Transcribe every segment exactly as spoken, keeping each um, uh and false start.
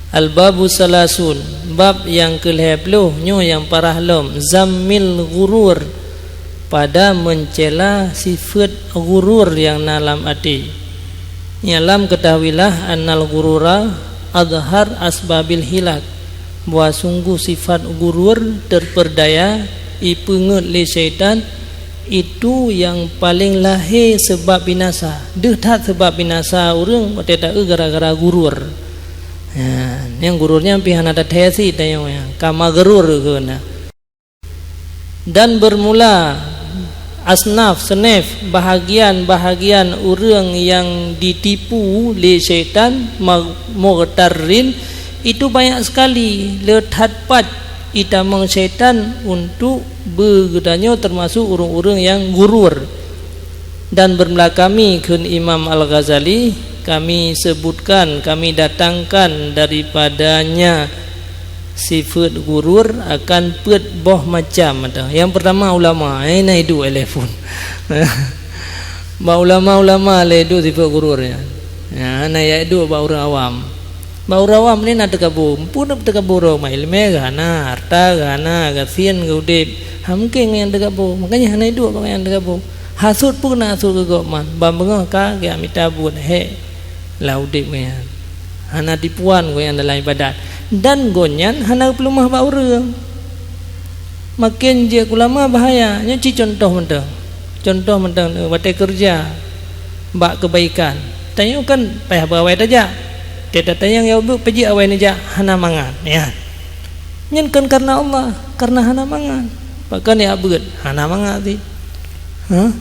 Al-babu salasun, bab nyang keulhée ploh, nyoe nyang parah lom, zammil ghurur, pada meuncela sifeuet ghurur nyang na lam até. I'lam, ketahuilah, annal ghurura adhhar asbabil hilak, bahwa sungguh sifat ghurur terperdaya ipeungeuet lé syaitan, itu nyang paleng lahé seubab binasa. Deuh that seubab binasa ureuëng watée taeu gara-gara ghurur. Ya, nyang ghurur nyan pih hana tathée cit tanyoe nyan, ka maghrur keu na. Dan bermula asnaf, senef, bahagian-bahagian ureuëng nyang ditipu lé syaitan, ma-, mughtarrin, itu banyak sekali, le that pat itamong syaitan untuk beu geutanyoe termasuk ureuëng-ureuëng nyang ghurur. Dan bermula kami, kheun Imam Al-Ghazali, kami sebutkan, kami datangkan daripadanya sifeuet ghurur akan peuet boh macam. Nyang pertama ulama, eh, na iduek lé phon. Bak ulama-ulama lé iduek sifeuet ghurur nyan. Ya, na iduek bak ureuëng awam. Bak ureuëng awam ni na teukabô, peue na teukabô, ureuëng ma iéleumé geuh hana, hareuta geuh hana, gasien geuh udeb. Ha, mungken ngon nyang teukabô, makanya hana iduek bak nyang teukabô. Hasut peue na hasut keu gobnyan, ban beungoh ka geumita buet hék lam udeb gobnyan. Hana tipuan gobnyan dalam ibadat, dan gobnyan hana geupeuleumah bak ureuëng. Maken jeuet keu ulama bahaya. Nyoe cit cuntoh mantong. Cuntoh mantong, eh, watée keureuja bak keubaikan. Tanyoe kan payah beu awai tajak. Teutab tanyoe nyang buet peujeuet awai neujak hana mangat, nyan. Nyan kon kareuna Allah, kareuna hana mangat. Pakon jak beuet hana mangat cit. Hah?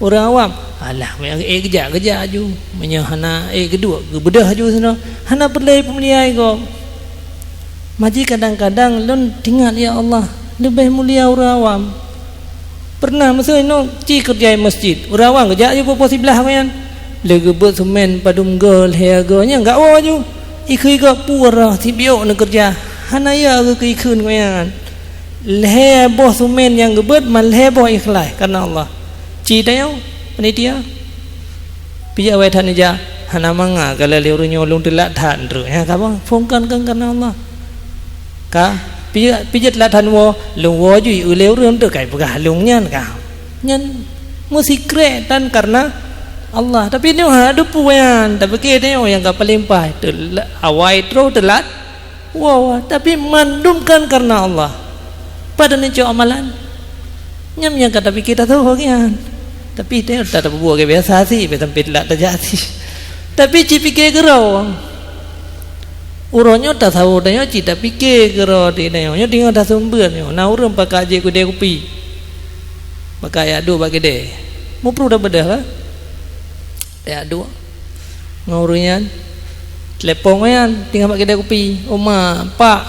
Ureuëng awam, alah, meunyoe ék geujak, geujak aju. Meunyoe hana ék geuduek, geubeudôh aju sinoe. Hana peureulée peumulia gob. Maji kadang-kadang lôn teuingat, ya Allah, leubeh mulia ureuëng awam. Peureunah meusigoe inoe ci keureuja meuseujid, ureuëng awam geujak aju poh-poh siblaih gobnyan. Lé geubeuet seumén padum goe lhée goe, nyan gak woe aju. Ikheun gob peue rhoh sibiôk neukeureuja, hana ya geukeue ikheun gobnyan. Lhée boh seumén nyang geubeuet, man lhée boh ikhlaih kareuna Allah. Ci tanyoe, panitia. Pijak awai that neujak, hana mangat ka lheueh ureuëng nyoe lôn teulat that nyoe. Nyan ka bah, phon kan, kan kareuna Allah. Ka, pijak, pijak teulat that woe, lôn woe ju ieu lé ureuëng tu kai peugah lôn nyan ka. Nyan meusikrek tan kareuna Allah. Tapi nyoe hana teupeu nyan, tapi keu nyoe nyang ka paleng paih, teulat, awai troh teulat. Woe, tapi mandum kan kareuna Allah. Padahai nyoe amalan. Nyan nyang ka tapike tasoe nyan. Tapi teuh ta tapeubuet lagée biasa sih, sampai telat tajak sih. Tapi ci pike keudroe. Uroe nyoe tasoe tanyoe ci tapike keudroe di tanyoe. Nyoe teungoh taseumeubeuet nyoe. Na ureuëng pakat jép keudè kupi. Pakat jak duek bak keudè. Mupreh dah beudôh ka? Jak duek ngon ureuëng nyan. Telepon nyan, teungoh bak keudè kupi. "Oma, Pak,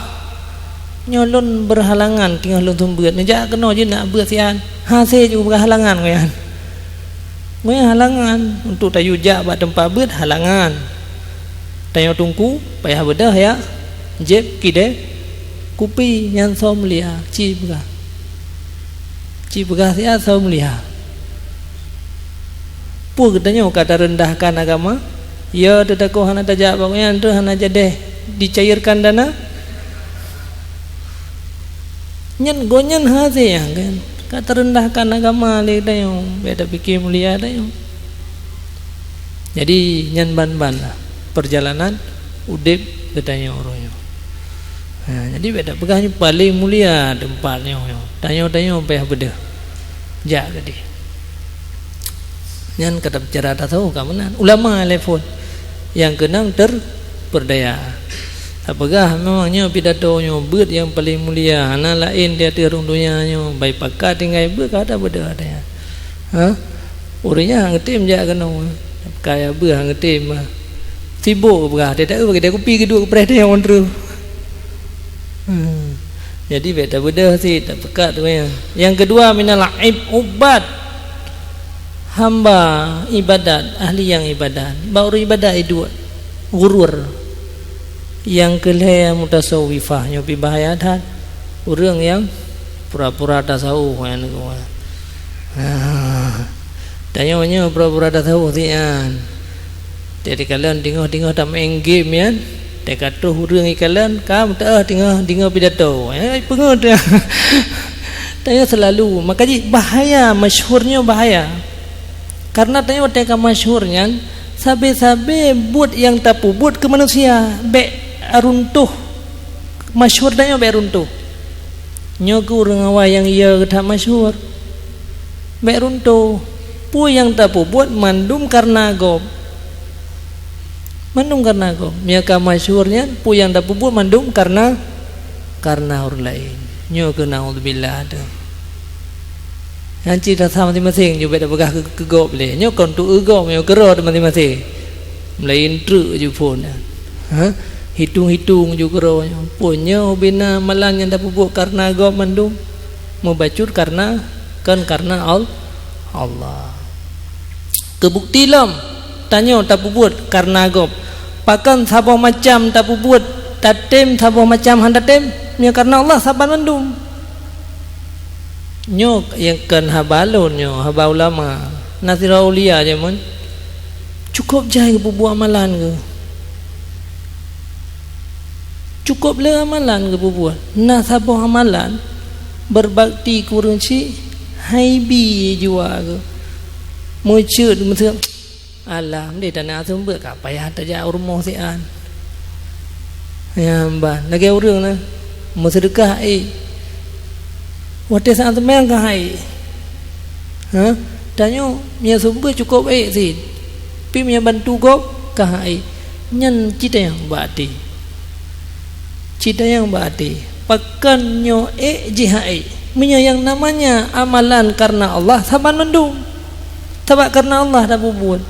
nyoe lôn beurhalangan teungoh lôn seumeubeuet. Neujak keunoe jeuet nak beuet sian." Hase ju beurhalangan ngon nyan. Ngon nyan halangan. Untuk tayue jak bak teumpat beuet, halangan. Tanyoe teungku, payah beudôh jak jép keudè kupi nyan soe mulia. Ci peugah. Ci peugah siat soe mulia. Peue geutanyoe ka tarendahkan agama? Ya, teutakot hana tajak bak nyan, teuh hana jadeh dicairkan dana. Nyan gobnyan hase nyan kan. Ka tarendahkan agama lé geutanyoe, bék tapike mulia tanyoe. Jadi, nyan ban-ban lah peurjalanan udeb geutanyoe uroe nyoe. Ha, jadi bék tapeugah nyoe paleng mulia teumpat nyoe, nyoe. Tanyoe-tanyoe payah beudôh jak keudeh. Nyan ka tabicara tasoe ka meunan. Ulama lé phon nyang keunong terperdaya. Tapeugah memang nyoe pidato nyoe beuet nyang paleng mulia, hana laén di ateueh rhueng donya nyoe, bai pakat tinggai beuet ka tabeudôh ata nyan. Ha? Ureuëng nyan han geutem jak keunoe. Kaya beuet han geutem. Sibok peugah, teuh taeu bagi dia kupi geuduek preh teuh ngon treuk. Hmm. Jadi bék tabeudôh cit, tapeugah tu ya. Nyang keudua, minal aib ubat. Hamba ibadat, ahli nyang ibadat. Bak ureuëng ibadat iduek. Ghurur. Nyang keulhée mutasawwifah nyoe pih bahaya that. Ureuëng nyang pura-pura tasawuf nyan geuh. Ha. Tanyoe nyoe pura-pura tasawuf sian. Jadi kalon teungoh-teungoh tameu'en game nyan. Teuka troh ureuëng ikalon, ka meuteumé teungoh deungoe pidato. Eh, peungeut. Tanyoe selalu, maka jih bahaya, masyhur nyoe bahaya. Karena tanyoe teuka masyhur nyan, sabe-sabe buet nyang tapeubuet keu manusia, bék runtuh. Masyhur tanyoe bék runtuh. Nyoe keuh ureuëng awai nyang iya geuh that masyhur. Bék runtuh. Peue nyang tapeubuet mandum karena gob. Mandum karena gob. Meunyoe ka masyhur nyan, peue nyang tapeubuet mandum karena, karena ureuëng laén. Nyoe keuh naudzubillah teuh. Nyan cit rasa maséng-maséng, nyoe bék tapeugah keu, keu gob lé. Nyoe kon tu'eu gob, nyoe keudroe maséng-maséng. Meulaén treuk ju phon nyan. Ha? Hitong-hitong ju keudroe nyoe. Peue nyoe bina amalan nyang tapeubuet karena gob mandum. Meubacut karena, kon karena Al-, Allah. Keubukti lom, tanyoe tapeubuet karena gob. Pakon saboh macam tapeubuet, tatem saboh macam hana tatem, nyoe karena Allah saban mandum. Nyoe nyang kon haba lôn nyoe, haba ulama. Na sidroe aulia jameun, cukôp jai geupeubuet amalan geuh. Cukôp le amalan geupeubuet. Na saboh amalan, berbakti keu ureuëng chik, hai bi jiwa geuh. Meuceuet, meuceuet. Alah, meunan tana seumeubeuet ka payah tajak u rumoh sian. Nyan ban, lagée ureuëng na meuseudeukah ék. Watée saat seumayang ka hai. Ha? Tanyoe meunyoe seumeubeuet cukôp ék cit. Pi meunyoe bantu gob ka hai. Nyan cit nyang bak até. Cit nyang bak até. Pakon nyoe ék jih hai. Meunyoe nyang namanya amalan karena Allah saban mandum. Sabab karena Allah tapeubuet.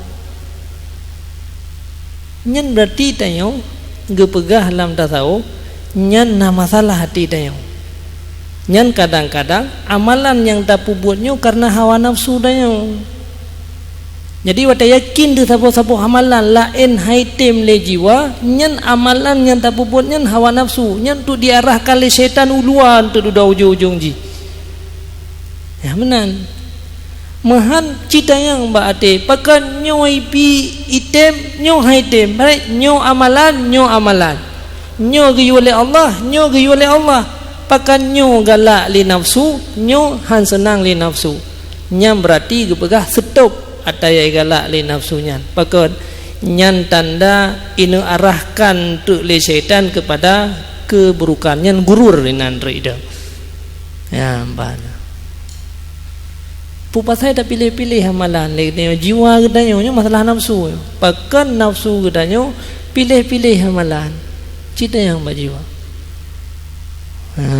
Nyan beurati tanyoe geupeugah lam tasawuf, nyan na masalah até tanyoe. Nyan kadang-kadang amalan nyang tapeubuet nyoe karena hawa nafsu tanyoe. Jadi watée yakin teuh saboh-saboh amalan laén hai tem lé jiwa, nyan amalan nyang tapeubuet nyan hawa nafsu, nyan untuk diarahkan lé syaitan u luwa untuk dudoe ujong-ujong jih. Ya meunan. Meuhan cit nyang bak até, pakon nyoe ipi item, nyoe hai tem, baik nyoe amalan, nyoe amalan. Nyoe geuyue lé Allah, nyoe geuyue lé Allah. Pakon nyoe galak lé nafsu, nyoe han seunang lé nafsu. Nyan beurati geupeugah seutôb ata nyang galak lé nafsu nyan. Pakon nyan tanda ineuarahkan teuk lé syaitan keupada keuburukan. Nyan gurur inan rida. Ya, ban. Peue pasai tapiléh-piléh amalan lé geutanyoe? Jiwa geutanyoe nyoe masalah nafsu. Pakon nafsu geutanyoe piléh-piléh amalan? Cit nyang bak jiwa. Ha.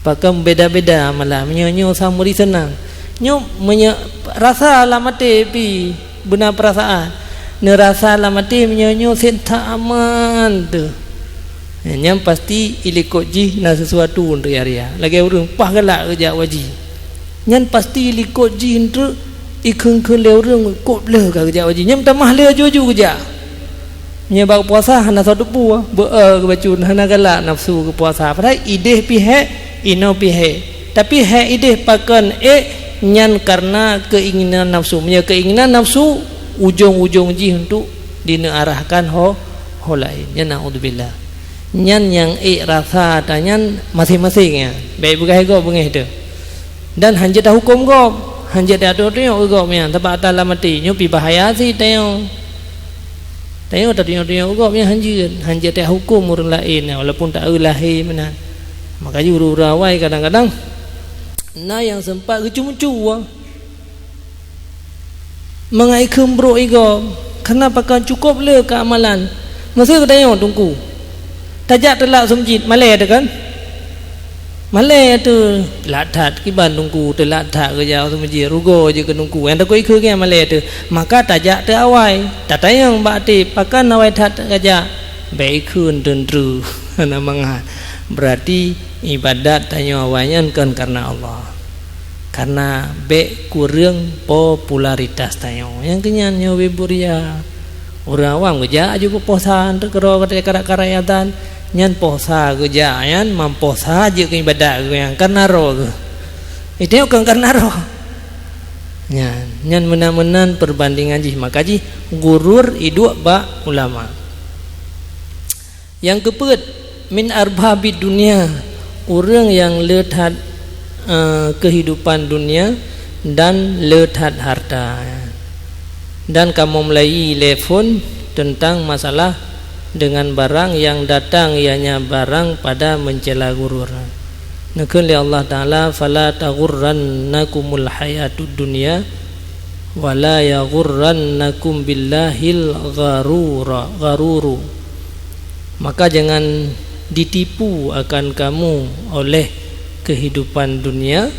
Pakon beda-beda amalan? Meunyoe nyoe sameuri seunang. Nyoe meunyoe rasa lam até pi beuna peurasaan. Neurasa lam até meunyoe nyoe sét that aman teuh. Nyan pasti ilikot jih na sesuatu untuk ria-ria. Lagée ureuëng paih galak geujak u haji. Nyan pasti ilikot jih untuk ikheun-kheun lé ureuëng kok bleu ka geujak u haji. Nyan tamah lé aju-aju geujak. Nyoe bak puasa hana soe teupeu, beu-e geubacut hana galak nafsu geupuasa. Padahai ideh pih hék, inoe pih hék. Tapi hék ideh pakon ék nyan karena keinginan nafsu. Meunyoe keinginan nafsu, ujong-ujong jih untuk dineuarahkan ho, ho laén. Nyan naudzubillah. Nyan nyang ék rasa ata nyan maséng-maséng nyan. Bék peugah gob beungéh teuh. Dan hanjeuet tahuköm gob, hanjeuet tatunyok-tunyok keu gob nyan, sabab ata lam até nyoe pi bahaya cit tanyoe. Tanyoe tatunyok-tunyok keu gob nyan hanjeuet, hanjeuet tahuköm ureuëng laén nyan, walaupun ta-eu lahé meunan. Maka jih ureuëng awai kadang-kadang na nyang seumpat geucue-cue. Mangat ikheun brok igob, karena pakon cukôp le keu amalan. Meusé geutanyoe teungku, tajak teulak seumeujid, malée teuh kan? Malée teuh, teulak that kiban teungku, teulak that geujak seumeujid, rugoe jih keu teungku. Nyang takot ikheun nyan malée teuh, maka tajak teuh awai. Tatanyong bak até, pakon awai that tajak? Bék ikheun teuntu hana mangat. Beurati ibadat tanyoe awai nyan kon kareuna Allah. Karena bék kureueng popularitas tanyoe. Nyang keunyan nyoe wibur ya. Ureuëng awam geujak aju beuposa, teukeurok karat-karat atan, nyan posa geujak nyan mamposa jeuet keu ibadat geuh nyan, kareuna roh geuh. Itu kon kareuna roh. Nyan, nyan meunan-meunan perbandingan jih, maka jih gurur iduek bak ulama. Nyang keupeuet, min arbabid dunya, ureuëng nyang le that, eh, keuhidupan dunia dan le that harta. Dan kamoe mulai lé phon teuntang masalah deungon barang nyang datang, ianya barang pada meuncela gurur. Neukheun lé Allah Taala, "Fala taghurrannakumul hayatud dunya, wala yaghurrannakum billahil gharura, gharuru." Maka jangan ditipu akan kamu oleh kehidupan dunia,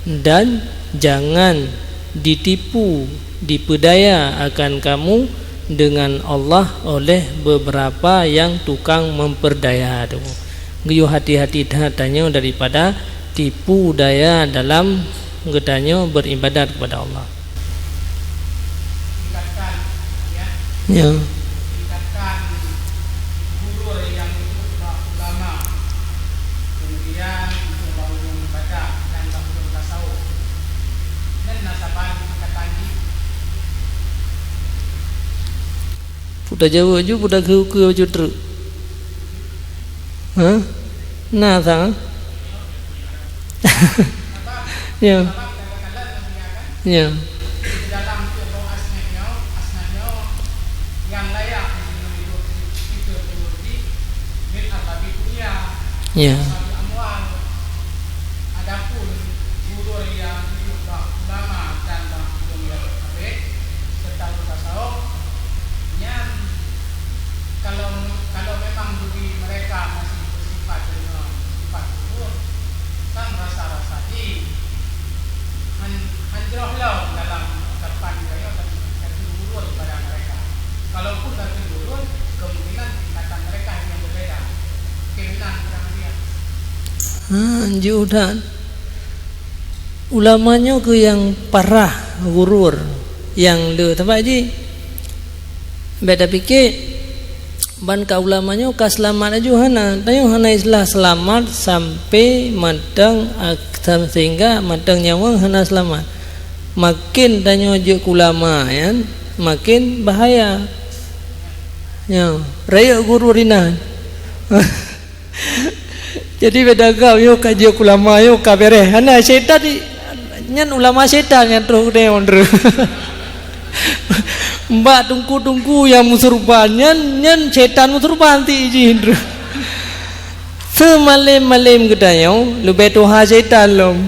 dan jangan ditipu, dipeudaya akan kamu dengan Allah oleh beberapa yang tukang memperdaya tu. Geuyue hati-hati that tanyoe daripada tipu daya dalam geutanyoe beribadat kepada Allah. Tingkatkan, ya. Ya. Tingkatkan guru yang ikut ulama. Kemudian untuk bangun baca dan bangun tasawuf. Dan nasaban tingkatan jih. Peue tajaweueb ju, peue takheun-kheun baju treuk. Ha? Na sang? Ya. Ya. Ya. Adapun gurur nyang jijak bak ulama dan bak ureuëng nyang leubeh seutahun tasawuf, nyan kalau, kalau memang diri mereka masih bersifat dengan sifat gurur, kan rasa-rasa jih han, han jroh lom dalam ucapan gaya dan kata gurur kepada mereka. Kalaupun kata gurur, kemungkinan tingkatan mereka yang berbeda. Keunan kurang lebih. Ha, jeuet that. Ulama nyoe keuh nyang parah gurur nyang le teuma jih. Bék tapike ban ka ulama nyoe ka seulamat laju, hana. Tanyoe hana istilah seulamat sampai mantong, ah, sehingga mantong nyawöng hana seulamat. Makin tanyoe jeuet keu ulama nyan, makin bahaya. Nyoe, rayeuk gurur inan. Jadi beda gau, yo ka jeuet ulama, yo ka beres. Hana, syaitan di, nyan ulama syaitan nyang troh udeb ondre. Bak teungku-teungku nyang meusurban nyan, nyan syaitan meusurban ti jih ondre. Seumalem-malem geutanyoe leubeh tuha syaitan lom.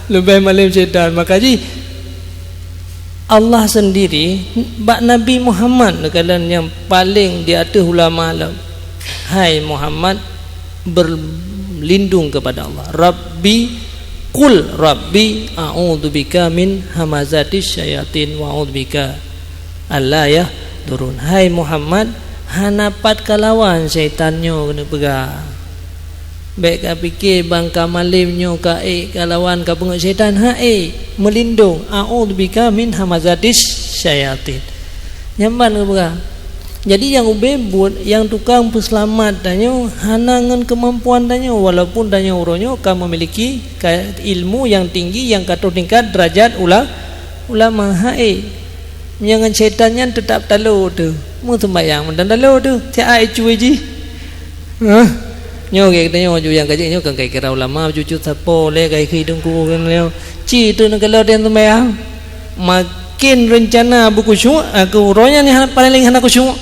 Leubeh malem syaitan. Maka jih Allah sendiri bak Nabi Muhammad neukalon nyang paleng di ateueh ulama lom. Hai Muhammad, berlindung kepada Allah. Rabbi, qul Rabbi a'udzubika min hamazatis syayatin wa a'udzubika alla yahdurun. Hai Muhammad, hana pat kalawan syaitan nyoe keuneuk peugah. Bék kapike ban ka malem nyoe ka ék kalawan ka beungoh syaitan, han ék, meulindong, a'udzubika min hamazatis syayatin. Nyan ban geupeugah. Jadi nyang ubé buet nyang tukang peuseulamat tanyoe hana ngon keumampuan tanyoe, walaupun tanyoe uroe nyoe ka memiliki ka, ilmu nyang tinggi nyang ka troh tingkat derajat ula-, ulama, han ék. Nyang ngon syaitan nyan teutap talo teuh. Meuseumayang mantong talo teuh, siat ai cue jih. Hah? Nyoe geutanyoe ju nyang ka jeuet nyoe kan ka kira ulama, cucu sapo lé ka ikheun teungku kan nyoe. Ci teuh neukalon dan seumayang. Makin reuncana beukhusyuk, aku uroe nyan hana, paléng hana khusyuk.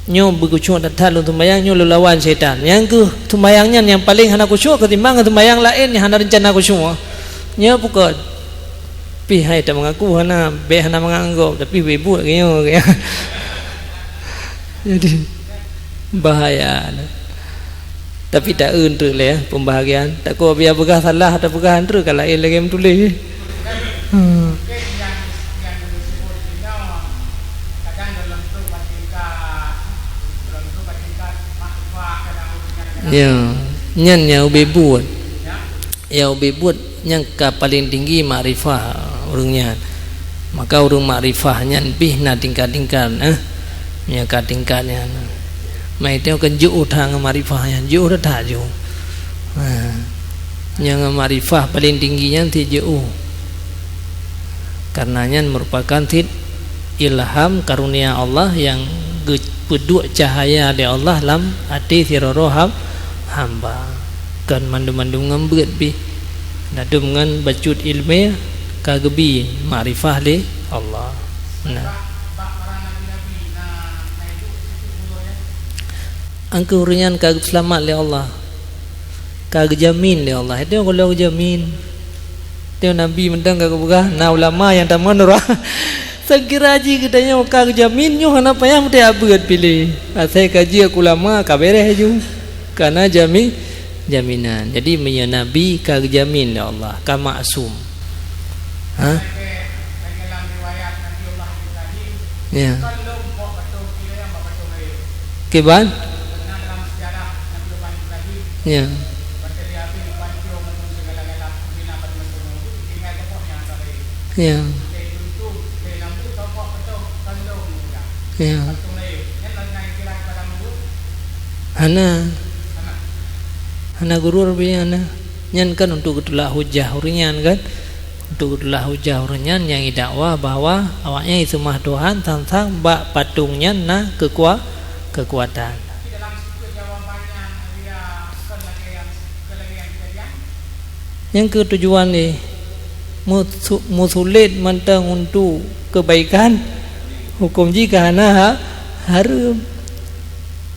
Nyoe beukhusyuk that-that lôn seumayang, nyoe lôn lawan syaitan. Nyang keuh seumayang nyan nyang paléng hana khusyuk ketimbang seumayang laén nyang hana reuncana khusyuk. Nyoe pukon. Pih hai tameungaku hana, bék hana mangat gob, tapi beubuet geuh nyoe. Jadi bahaya. Tapi ta-eu treuk lé, ya, pembahagian. Takot biar peugah salah atau peugah treuk ka laén lagée meutuléh. Hmm. Ya, nyan nyang ubé buet. Nyang ubé buet nyang ka paléng tinggi makrifah ureuëng nyan. Maka ureuëng makrifah nyan pih na tingkat-tingkat, eh. Nyang ka tingkat nyan. Mai teuh kan jeuet that ngon makrifah nyan, jeuet that ju. Ha. Nyang ngon makrifah paléng tinggi nyan cit jeuet. Karena nyan merupakan cit ilham karunia Allah nyang geu-, Peuduek cahya lé Allah lam até sidroe-droe ham-, hamba. Kon mandum-mandum ngon beuet pih. Ladôm ngon bacut ileumèe ka geubi makrifah lé Allah. Nah. Angkeuh ureueng nyan ka geuseulamat lé Allah. Ka geujamin lé Allah. Itu nyang ka geujamin. Teuh Nabi mantong ka geupeugah, na ulama nyang tamong nuraka. Seukira jih geutanyoe ka geujamin nyoe hana payah meuteuk abeuet piléh. Asai ka jeuet keu ulama ka beres ju. Ka na jami-, jaminan. Jadi meunyoe Nabi ka geujamin lé Allah, ka maksum. Ha? Ya. Kiban? Ya. Ya. Ya. Hana. Hana gurur bih hana. Nyan kan untuk geutulak hujah ureueng nyan kan. Untuk geutulak hujah ureueng nyan nyang jidakwa bahwa awaknyan jiseumah Tuhan sang-sang bak patong nyan na keukua-, keukuatan. Nyang keu tujuan jih meusu-, meusulet mantong untuk keubaikan, huköm jih ka hana ha-, hareuem.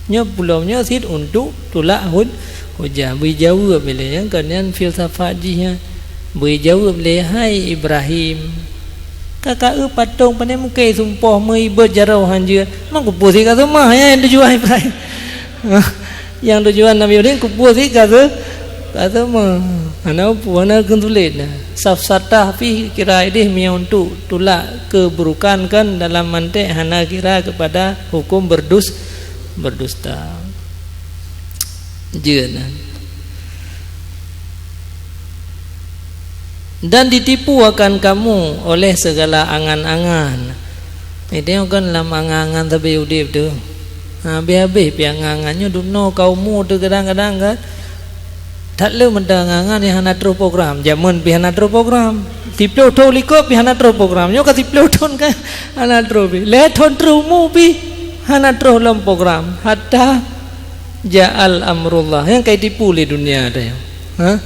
Nyoe pulo nyoe cit untuk tulak hu-, hujah. Bri jaweueb lé nyang kon nyan filsafat jih nyan. Bri jaweueb lé, "Hai Ibrahim, ka ka eu patong, pane mungken sumpoh meu ibot jaroe hanjeuet. Ma kupeue sit ka seumah nyan nyang tujuan Ibrahim." Nyang tujuan Nabi Ibrahim kupeue sit ka se-, ka seumah. Hana peue, hana keusulet na. Safsadah pih kira ideh meunyoe untuk tulak keuburukan kan dalam mantek hana kira keupada huköm berdus-, berdusta. Jeuet na. Dan ditipu akan kamu oleh segala angan-angan. Jadi kan lam angan-angan sabe udeb tu. Ha, habéh-habéh pih angan-angan nyoe dumnoe ka umu teuh kadang-kadang kan. That le mantong angan-angan nyang hana troh program. Jameun pih hana troh program. Siplôh thon likot pih hana troh program. Nyoe ka siplôh thon kan hana troh pih. Lhèe thon troh umu pih hana troh lom program. Hatta ja'al amrullah. Nyang ka jitipu lé dunia teuh. Ha?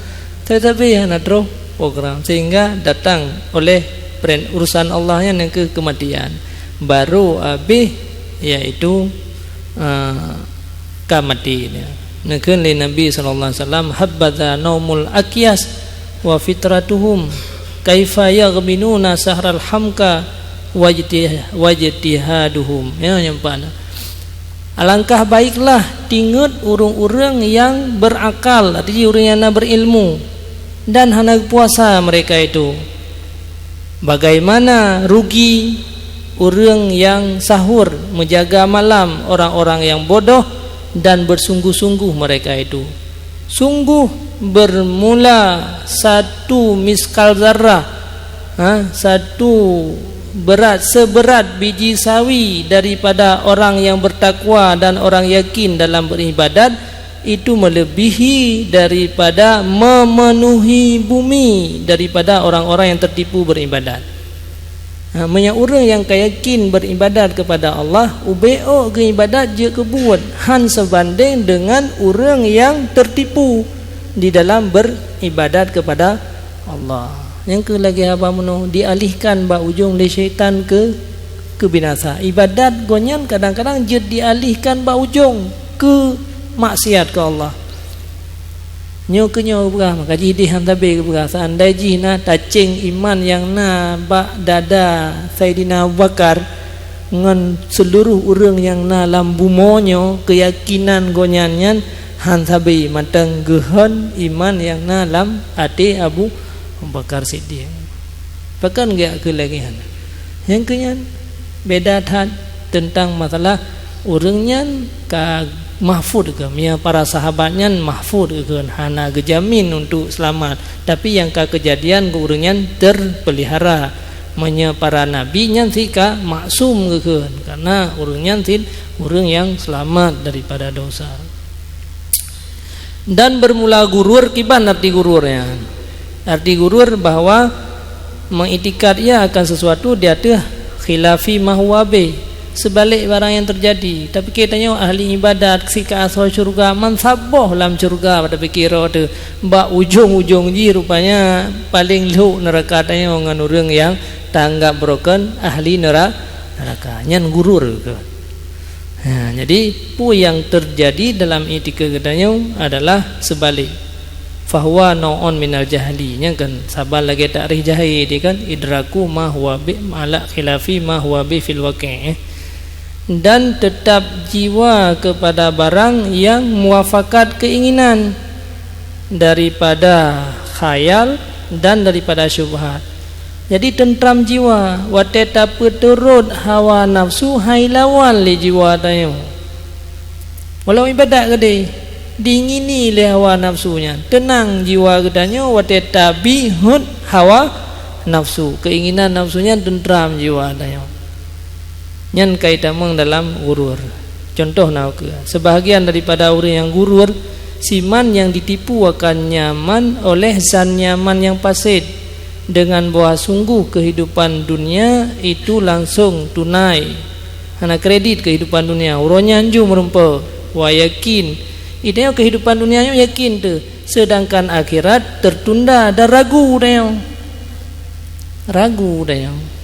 Tetapi hana troh program. Sehingga datang oleh pren-, urusan Allah nyan nyang keu keumatian. Baru habéh, yaitu, ah, ka maté nyan. Neukheun lé Nabi sallallahu alaihi wasallam, "Habbaza naumul akyas wa fitratuhum, kaifa yaghminuna sahral hamka wajtih-, wajtihaduhum." Ya, nyang pana. Alangkah baiklah tingeut ureuëng-ureuëng nyang berakal, artinya ureuëng nyang na berilmu, dan hana puasa mereka itu. Bagaimana rugi ureuëng nyang sahur, meujaga malam, orang-orang nyang bodoh, dan bersungguh-sungguh mereka itu. Sungguh bermula satu miskal zarrah, ha, satu berat, seberat biji sawi daripada orang yang bertakwa dan orang yakin dalam beribadat, itu melebihi daripada memenuhi bumi daripada orang-orang yang tertipu beribadat. Ha, meunyoe ureuëng nyang ka yakin beribadat kepada Allah, ubé ôk geuibadat jeuet keu buet, han seubandeng deungan ureuëng nyang tertipu di dalam beribadat kepada Allah. Nyang keu lagée haba meunoe, dialihkan bak ujong lé syaitan keu keubinasa. Ibadat gobnyan kadang-kadang jeuet dialihkan bak ujong keu maksiat keu Allah. Nyoe keu nyoe geupeugah, maka jih dih han sabe geupeugah, seandai jih na tacéng iman nyang na bak dada Saidina Abu Bakar ngon seuluruh ureuëng nyang na lam bumoe nyoe, keuyakinan gobnyan nyan han sabe mantong geuhon iman nyang na lam até Abu Bakar Siddiq. Pakon geujak keu lagée nyan? Nyang keu nyan beda that teuntang masalah ureuëng nyan ka mahfud keu, meunyoe para sahabat nyan mahfud keu, hana geujamin untuk seulamat, tapi nyang ka keujadian keu ureuëng nyan terpelihara. Meunyoe para nabi nyan sit ka maksum keu, karena ureuëng nyan sit ureuëng nyang seulamat daripada dosa. Dan bermula gurur, kiban arti gurur nyan? Arti gurur bahwa meuiktikad ia akan sesuatu di ateueh khilafi ma huwa bih, Seubalek barang nyang teujadi, tapike tanyoe ahli iébadat, si ka asoe syeuruga, man saboh lam syeuruga, tapike droe teuh bak ujong-ujong jih rupanya paleng lhok neuraka tanyoe ngon ureuëng nyang taanggab broken ahli neura-, neuraka. Nyan gurur keuh. Ha, jadi, peue nyang teujadi dalam iktikad geutanyoe adalah seubalek. Fahuwa nau'un minal jahli. Nyan kan saban lagée takrif jahil kan, idraku ma huwa bi, ala khilafi ma huwa bi fil waqi'. Dan tetap jiwa kepada barang yang muafakat keinginan daripada khayal dan daripada syubhat. Jadi, teuntram jiwa watée tapeuturot hawa nafsu hai lawan lé jiwa tanyoe. Walau iébadat keudeh, diingini lé hawa nafsu nyan. Teunang jiwa geutanyoe watée tabihot hawa nafsu. Keinginan nafsu nyan teuntram jiwa tanyoe. Nyan ka itamong dalam gurur. Contoh na ukeue, sebahagian daripada ureuëng nyang gurur, siman nyang ditipu akan nyaman oleh zan nyaman nyang paset, dengan bahwa sungguh kehidupan dunia itu langsung tunai. Hana kredit kehidupan dunia, uroe nyan ju meureumpok, wa yakin. Itanyoe kehidupan dunia nyoe yakin teuh, sedangkan akhirat tertunda dan ragu tanyoe. Ragu tanyoe.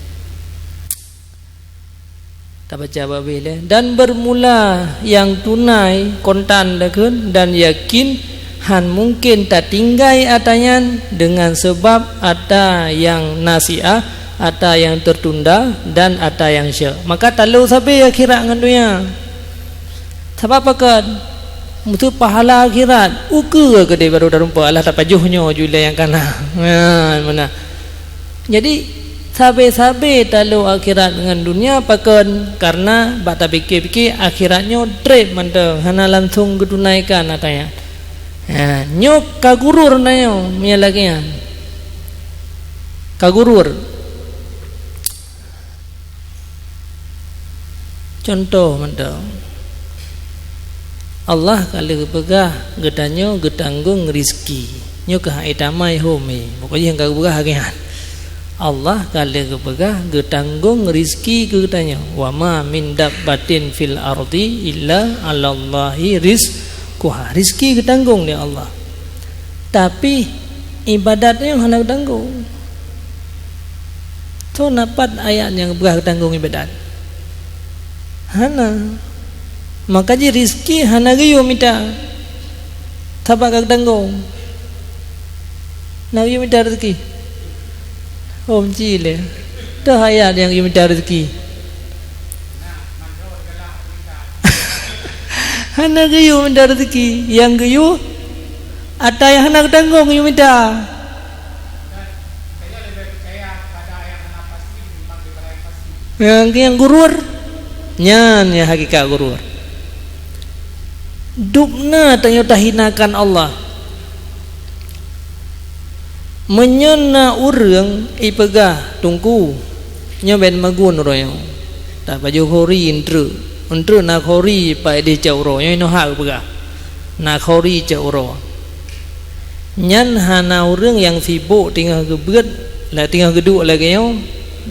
Tabaca babeh lé. Dan bermula nyang tunai kontan lakon dan yakin han mungkin tatinggai ata nyan dengan sebab ata nyang nasiah, ata nyang tertunda, dan ata nyang syek. Maka talo sabe akhirat ngon dunia. Sabab pakon? Meuseu pahala akhirat, ukeue keudeh barô tarumpok, alah tapajoh nyoe ju lé nyang kana. Ha, meunan. Jadi, sabe-sabe talo akhirat ngon dunia pakon? Karena bak tapike-pike akhirat nyoe treb mantong, hana langsong geutunaikan ata nyan. Ha, nyoe ka gurur na nyoe, meunyo lagée nyan. Ka gurur. Contoh mantong, Allah ka lheueh geupeugah geutanyoe geutanggong rizki. Nyoe keuh hai tamai hom, eh. Pokok jih nyang ka geupeugah lagée nyan. Allah ka lheueh geupeugah geutanggong rizki keu geutanyoe. Wa ma min dabbatin fil ardi illa 'alallahi rizquha. Rizki geutanggong lé Allah. Tapi, iébadat nyoe hana geutanggong. Soe na pat ayat nyang geupeugah geutanggong iébadat? Hana. Maka jih rizki hana geuyue mita. Sabab ka geutanggong. Na geuyue mita rizki? Oh, meuci lé. Toh ayat nyang geuyue mita rizki? Hana geuyue mita rizki. Nyang geuyue, ata nyang hana geutanggong geuyue mita. Nyang, nyang gurur, nyan nyang hakikat gurur. Dubna tanyoe tahinakan Allah. Meunyoe na ureuëng ipeugah, "Teungku, nyoe ben magun uroe nyoe. Tapajoh khori eunteuk. Eunteuk na khori pat ideh cot uroe." Nyoe inoe hak geupeugah. Na khori cot uroe. Nyan hana ureuëng nyang sibok teungoh geubeuet, la teungoh geuduek lagée nyoe,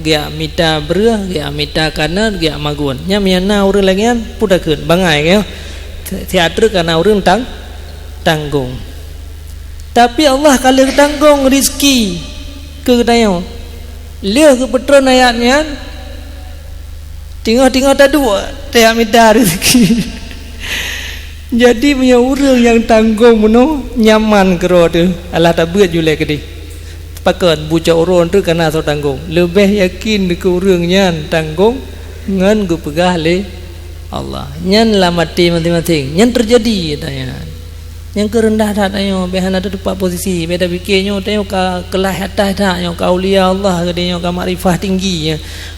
geujak mita breueh, geujak mita kanot, geujak magun. Nyan meunyo na ureuëng lagée nyan, peue takheun, bangai keuh. Siat treuk ka na ureuëng tang-, tanggong. Tapi Allah ka lheueh tanggong rizki keu geutanyoe. Lheueh geupeutron ayat nyan, teungoh-teungoh taduek, tajak mita rizki. Jadi, meunyoe ureuëng nyang tanggong meunoe nyaman keudroe teuh, alah tabeuet ju lé keudeh. Pakon, bucok uroe teuh ka na soe tanggong. Leubeh yakin keu ureuëng nyan tanggong ngon geupeugah lé Allah. Nyan lam até maséng-maséng. Nyan teujadi, tanya. Nyang keu reundah that nyoe, bèk hana teutupat posisi, bèk tapike nyoe tanyoe ka keulaih atas that, nyoe ka aulia Allah, keudeh nyoe ka makrifah tinggi.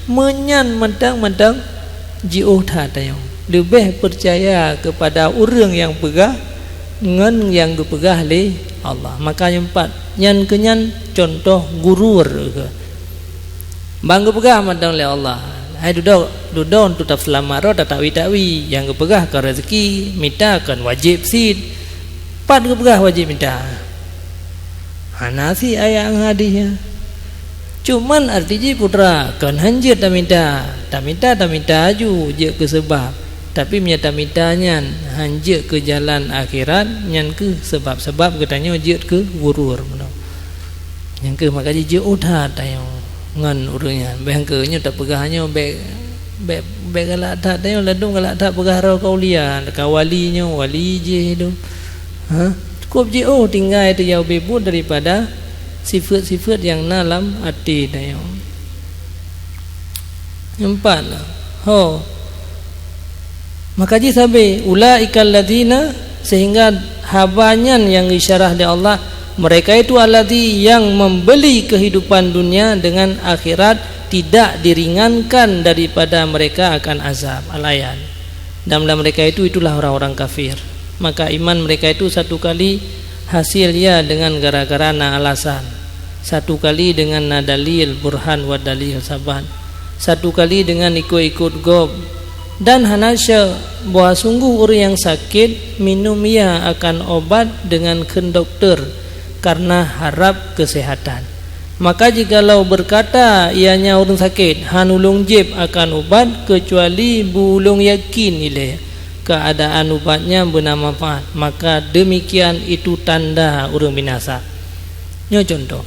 Meunyan mantong-mantong jiôh that tanyoe. Leubeh peucaya keupada ureuëng nyang peugah ngon nyang geupeugah lé Allah. Maka nyang pat, nyan keuh nyan cuntoh gurur keuh. Ban geupeugah mantong lé Allah, "Hai dudoe, dudoe tu taseulamat droe, tatawi-tawi, nyang geupeugah kon raseuki, mita kon wajéb cit." Pat geupeugah wajéb mita? Hana cit ayat ngon hadih nyan. Cuman arti jih putra, kon hán jeuet tamita. Tamita, tamita aju jeuet keu seubab. Tapi meunyoe tamita nyan hán jeuet keu jalan akhirat, nyan kheueh seubab-seubab geutanyoe jeuet keu gurur meunoe. Nyan kheueh maka jih jiôh that tanyoe ngon ureuëng nyan. Bék keu nyoe tapeugah nyoe bék, bék, bék galak that tanyoe, ladôm galak that peugah droe ka aulia, ka wali nyoe, wali jih tu. Ha? Cukup jiôh tinggai teujauh beubuet daripada sifeuet-sifeuet nyang na lam até tanyoe. Empat. Ho. Maka jih sabe, ulaikal ladzina, sehingga haba nyan nyang geuisyarah lé Allah, mereka itu alladzi yang membeli kehidupan dunia dengan akhirat tidak diringankan daripada mereka akan azab. Al-Ayat. Dan mereka itu, itulah orang-orang kafir. Maka iman mereka itu satu kali hasil ya dengan gara-gara na alasan, satu kali dengan na dalil, burhan wa dalil sabat, satu kali dengan ikut-ikut gob, dan hana syek bahwa sungguh ureuëng nyang sakét minum ya akan obat dengan kheun doktor karena harap kesehatan. Maka jikalau berkata ianya ureuëng sakét, "Hán ulôn jieb akan ubat keucuali beu ulôn yakin ilée keuadaan ubat nyan beuna manfaat," maka demikian itu tanda ureuëng binasa. Nyoe cuntoh.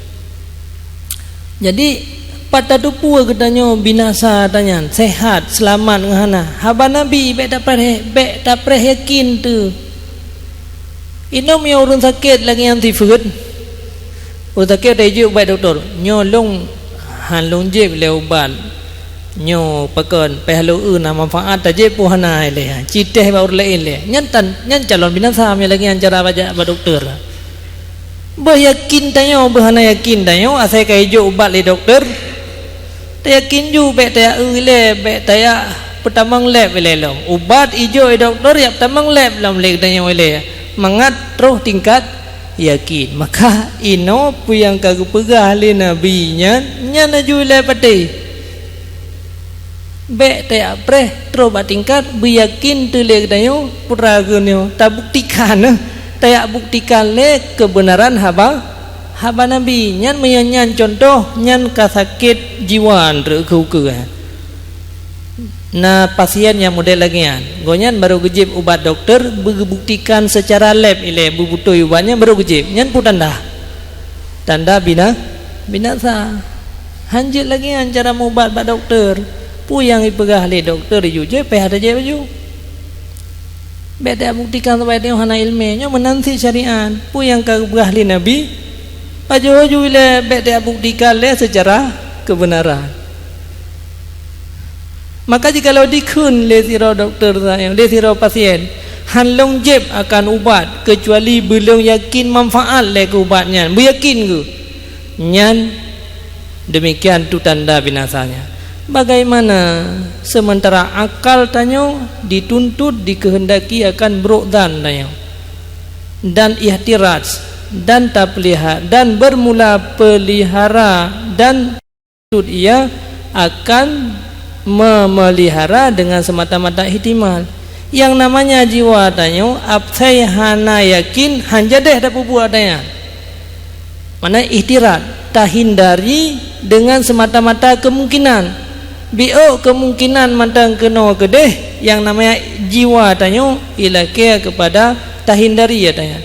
Jadi, pat tateupeue geutanyoe binasa tanyan, sehat, seulamat ngon hana? Haba Nabi bék tapreh, bék tapreh yakin teuh. Inong meunyoe ureuëng sakét lagée nyan sifeuet, ureuëng sakét tajok bak dokto, "Nyoe lôn hán lôn jieb lé ubat. Nyoe pakon, pih lôn eu na manfaat, tajieb peue hana ilée, ci teh bak ureuëng laén lé." Nyan tan, nyan calon binasa meunyoe lagée nyan cara bajak bak dokto. Beuh yakin tanyoe, beuh hana yakin tanyoe, asai ka ijok ubat lé dokto. Tayakin ju, bék tayak eu ilée, bék tayak peutamong leb ilée lom. Ubat ijok lé dokto yak peutamong leb lom lé geutanyoe ilée, mangat troh tingkat yakin. Maka inoe peue nyang ka geupeugah lé Nabi nyan, nyan aju ilée patéh. Bék tayak preh troh bak tingkat beuyakin teuh lé geutanyoe, putra geutanyoe, tabuktikan, tayak buktikan lé keubeunaran haba Haba Nabi nyan, meunyoe nyan cuntoh, nyan ka sakét jiwa treuk keu ukeue. Na pasien nyang model lagée nyan, gobnyan barô geujieb ubat dokto, beugeubuktikan seucara leb ilée beubeutôi ubat nyan barô geujieb. Nyan peue tanda? Tanda bina-, binasa. Hán jeuet lagée nyan cara mubat bak dokto. Peue nyang jipeugah lé dokto, jijeuet, pih hana jeuet laju. Bék tabuktikan sabab tanyoe hana iéleumé, nyoe meunan cit syariat. Peue nyang ka geupeugah lé Nabi, pajoh ju ilée bék tabuktikan lé seucara keubeunaran. Maka jikalau dikheun lé sidroe dokto, lé sidroe pasien, "Hán lôn jieb akan ubat keucuali beu lôn yakin manfaat lé keu ubat nyan," beuyakin geuh. Nyan demikian tu tanda binasanya. Bagaimana sementara akal tanyoe dituntut, dikeuheundaki akan brok zan tanyoe, dan ihtiraz, dan tapeliha-, dan bermula pelihara, dan tuntut ia akan memelihara dengan semata-mata ihtimal. Yang namanya jiwa tanyoe, asai hana yakin, hán jadeh tapeubuet nyan. Makna ihtiraz, tahindari dengan semata-mata kemungkinan. Biôk kemungkinan mantong keunoe keudeh, yang namanya jiwa tanyoe ilakée keupada tahindari, ya tanyoe.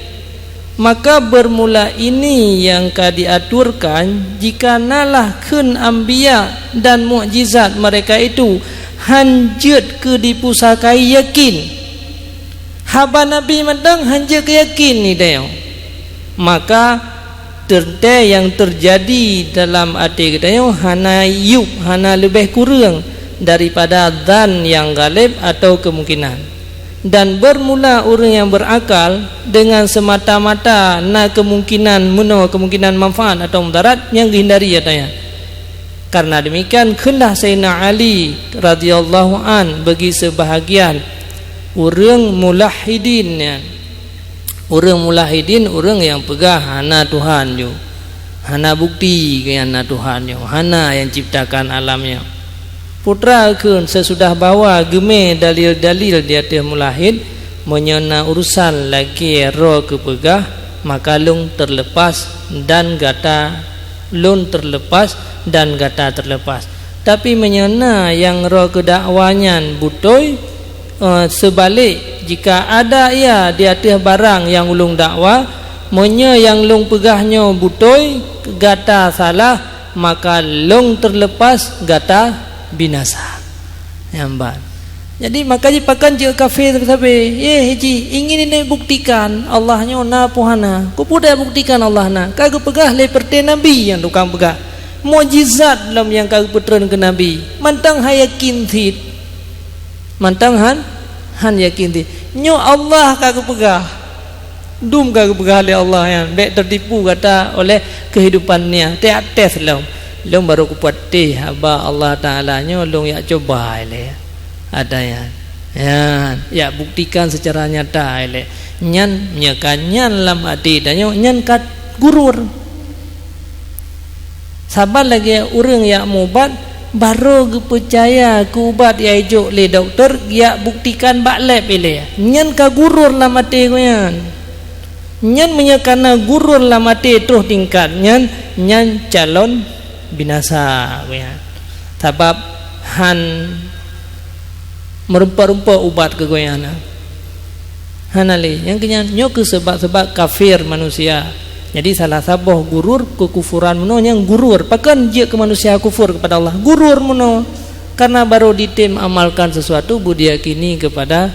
Maka bermula ini yang ka diaturkan, jika nalah kheun anbiya dan mukjizat mereka itu hán jeuet keu dipusakai yakin. Haba Nabi mantong hán jeuet keu yakin ni tanyoe. Maka teuntée nyang teujadi dalam até geutanyoe hana yub, hana leubeh kureueng daripada zan nyang galeb atau keumungkinan. Dan bermula ureuëng nyang beurakal dengan semata-mata na keumungkinan meunoe keumungkinan manfaat atau mudarat nyang geuhindari, ya tanyoe. Karena demikian, kheunlah Saidina Ali radhiyallahu an bagi seubahagian ureuëng mulahidin nyan. Ureuëng mulahidin ureuëng nyang peugah hana Tuhan ju, hana bukti keu nyang na Tuhan ju, hana nyang ciptakan alam nyoe. Putra kheun, sesudah bahwa geumé dalil-dalil di ateueh mulahid, meunyoe na urusan lagée droe keupeugah, maka lôn teuleupas dan gata Lôn teuleupah dan gata teuleupah. Tapi meunyoe na nyang roh keu dakwa nyan beutôi, eh, seubalek, jika ada ia di ateueh barang nyang ulôn dakwa, meunyoe nyang lôn peugah nyoe beutôi, gata salah, maka lôn teuleupah, gata binasa. Nyan ban. Jadi, maka jih pakon jeuet kafé sabe-sabe. Yeh, jih ingin ini buktikan Allah nyoe na peue hana. Keupeue dak buktikan Allah na? Ka geupeugah lé peureuté nabi nyang tukang peugah. Mukjizat lom nyang ka geupeutreun keu nabi. Mantong han yakin cit. Mantong han, han yakin cit. Nyoe Allah ka geupeugah. Dum ka geupeugah lé Allah nyan, bék teutipu gata oleh keuhidupan dunia. Teuak tes lom. Lôn barô kupatéh haba Allah Taala nyoe lôn jak cuba ilée. Ada nyan. Nyan, jak buktikan secara nyata ilée. Nyan, meunyoe ka nyan lam até tanyoe, nyan ka gurur. Saban lagée ureuëng jak meuubat, barô geupeucaya keu ubat nyang jijok lé dokto, jak buktikan bak lab ilée. Nyan ka gurur lam até geuh nyan. Nyan meunyoe kana gurur lam até troh tingkat nyan, nyan calon binasa geuh nyan. Sabab han meurumpok-rumpok ubat keu geuh nyan. Hana lé. Nyang keunyan, nyoe keuh seubab-seubab kafé manusia. Jadi, salah saboh gurur keukufuran meunoe nyang gurur. Pakon jeuet keu manusia kufur kepada Allah? Gurur meunoe. Karena baru ditem amalkan sesuatu, baru diyakini kepada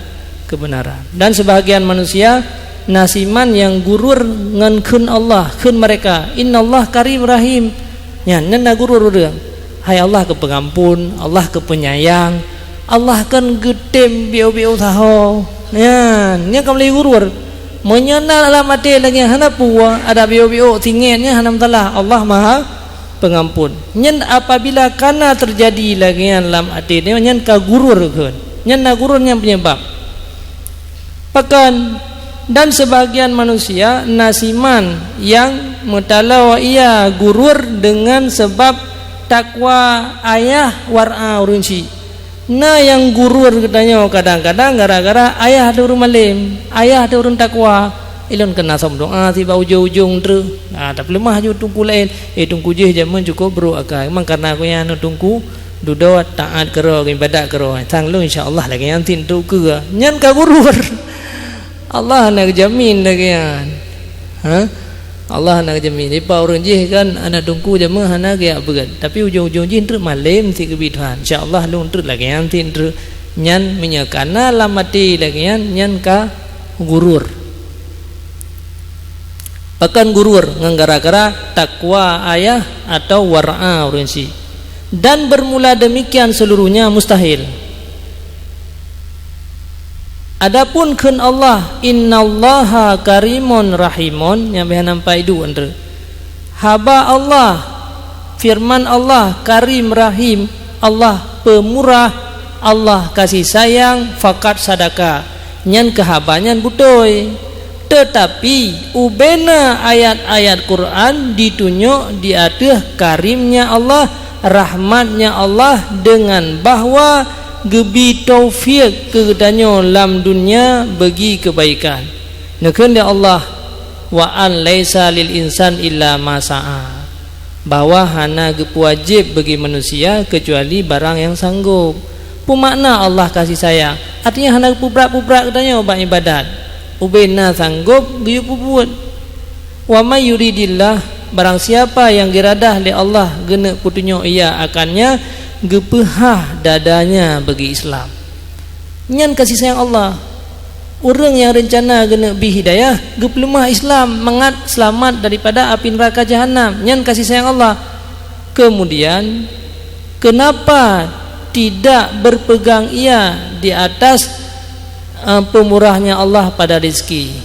kebenaran. Dan sebahagian manusia, na siman nyang gurur ngon kheun Allah, kheun mereka, "Innallaha karim rahim." Nyan, nyan na gurur ureuëng. Hai Allah keu peungampun, Allah keu peunyayang, Allah kan geutem biôk-biôk saho. Nyan, nyan ka meulai gurur. Meunyoe na lam até lagée hana peue, ada biôk-biôk singét nyan hana masalah. Allah Maha Peungampun. Nyan apabila kana teujadi lagée nyan lam até nyoe, nyan ka gurur kheun. Nyan na gurur nyan peunyeubab. Pakon, dan sebahagian manusia na siman nyang meutaloe ia gurur deungon sabab takwa ayah wara ureuëng syiek. Na nyang gurur geutanyoe kadang-kadang gara-gara ayah teuh ureuëng malem, ayah teuh ureuëng takwa. Ilôn keuneuk som doa sibak ujong-ujong treuk. Nah, tapeuleumah ju teungku laén. Eh, teungku jih jameun cukôp brôk akai. Memang karena gobnyan teungku dudoe taát keudroe, ibadat keudroe. Sang lôn insya Allah lagée nyan cit treuk keue. Nyan ka gurur. Allah hana geujamin lagée nyan. Ha? Allah hana geujamin. Dipat ureuëng jih kan aneuk teungku jameun hana geujak beuet. Tapi ujong-ujong jih treuk malem cit geubri Tuhan. Insya Allah lôn treuk lagée nyan cit treuk. Nyan meunyoe kana lam até lagée nyan, nyan ka gurur. Pakon gurur ngon gara-gara takwa ayah atau wara ureuëng syiek. Dan bermula demikian seluruhnya mustahil. Adapun kheun Allah, "Innallaha karimun rahimun," nyang beh nampak iduek nyan treuk. Haba Allah, firman Allah, Karim Rahim, Allah Peumurah, Allah Kasih Sayang, fakat sadaka, nyan keuh haba nyan beutôi. Teutapi, ubena ayat-ayat Quran ditunyok di ateueh karimnya Allah, rahmatnya Allah, deungon bahwa geubi taufik keu geutanyoe lam dunia bagi keubaikan. Neukheun lé Allah, "Wa an laisa lil insan illa ma sa'a," bahwa hana geupeuwajéb bagi manusia keucuali barang nyang sanggôp. Peue makna Allah kasih sayang? Artinya hana geupeubrat-peubrat geutanyoe bak ibadat. Ubena sanggôp geuyue peubuet. "Wa may yuridillah," barang siapa nyang geuradah lé Allah geuneuk peutunyok ia akannya, geupeuhah dadanya bagi Islam. Nyan kasih sayang Allah. Ureuëng nyang reuncana geuneuk bi hidayah, geupeuleumah Islam mangat seulamat daripada api neuraka jahanam. Nyan kasih sayang Allah. Keumudian, keunapa tidak beupeugang ia di atas, eh, peumurahnya Allah pada rezeki?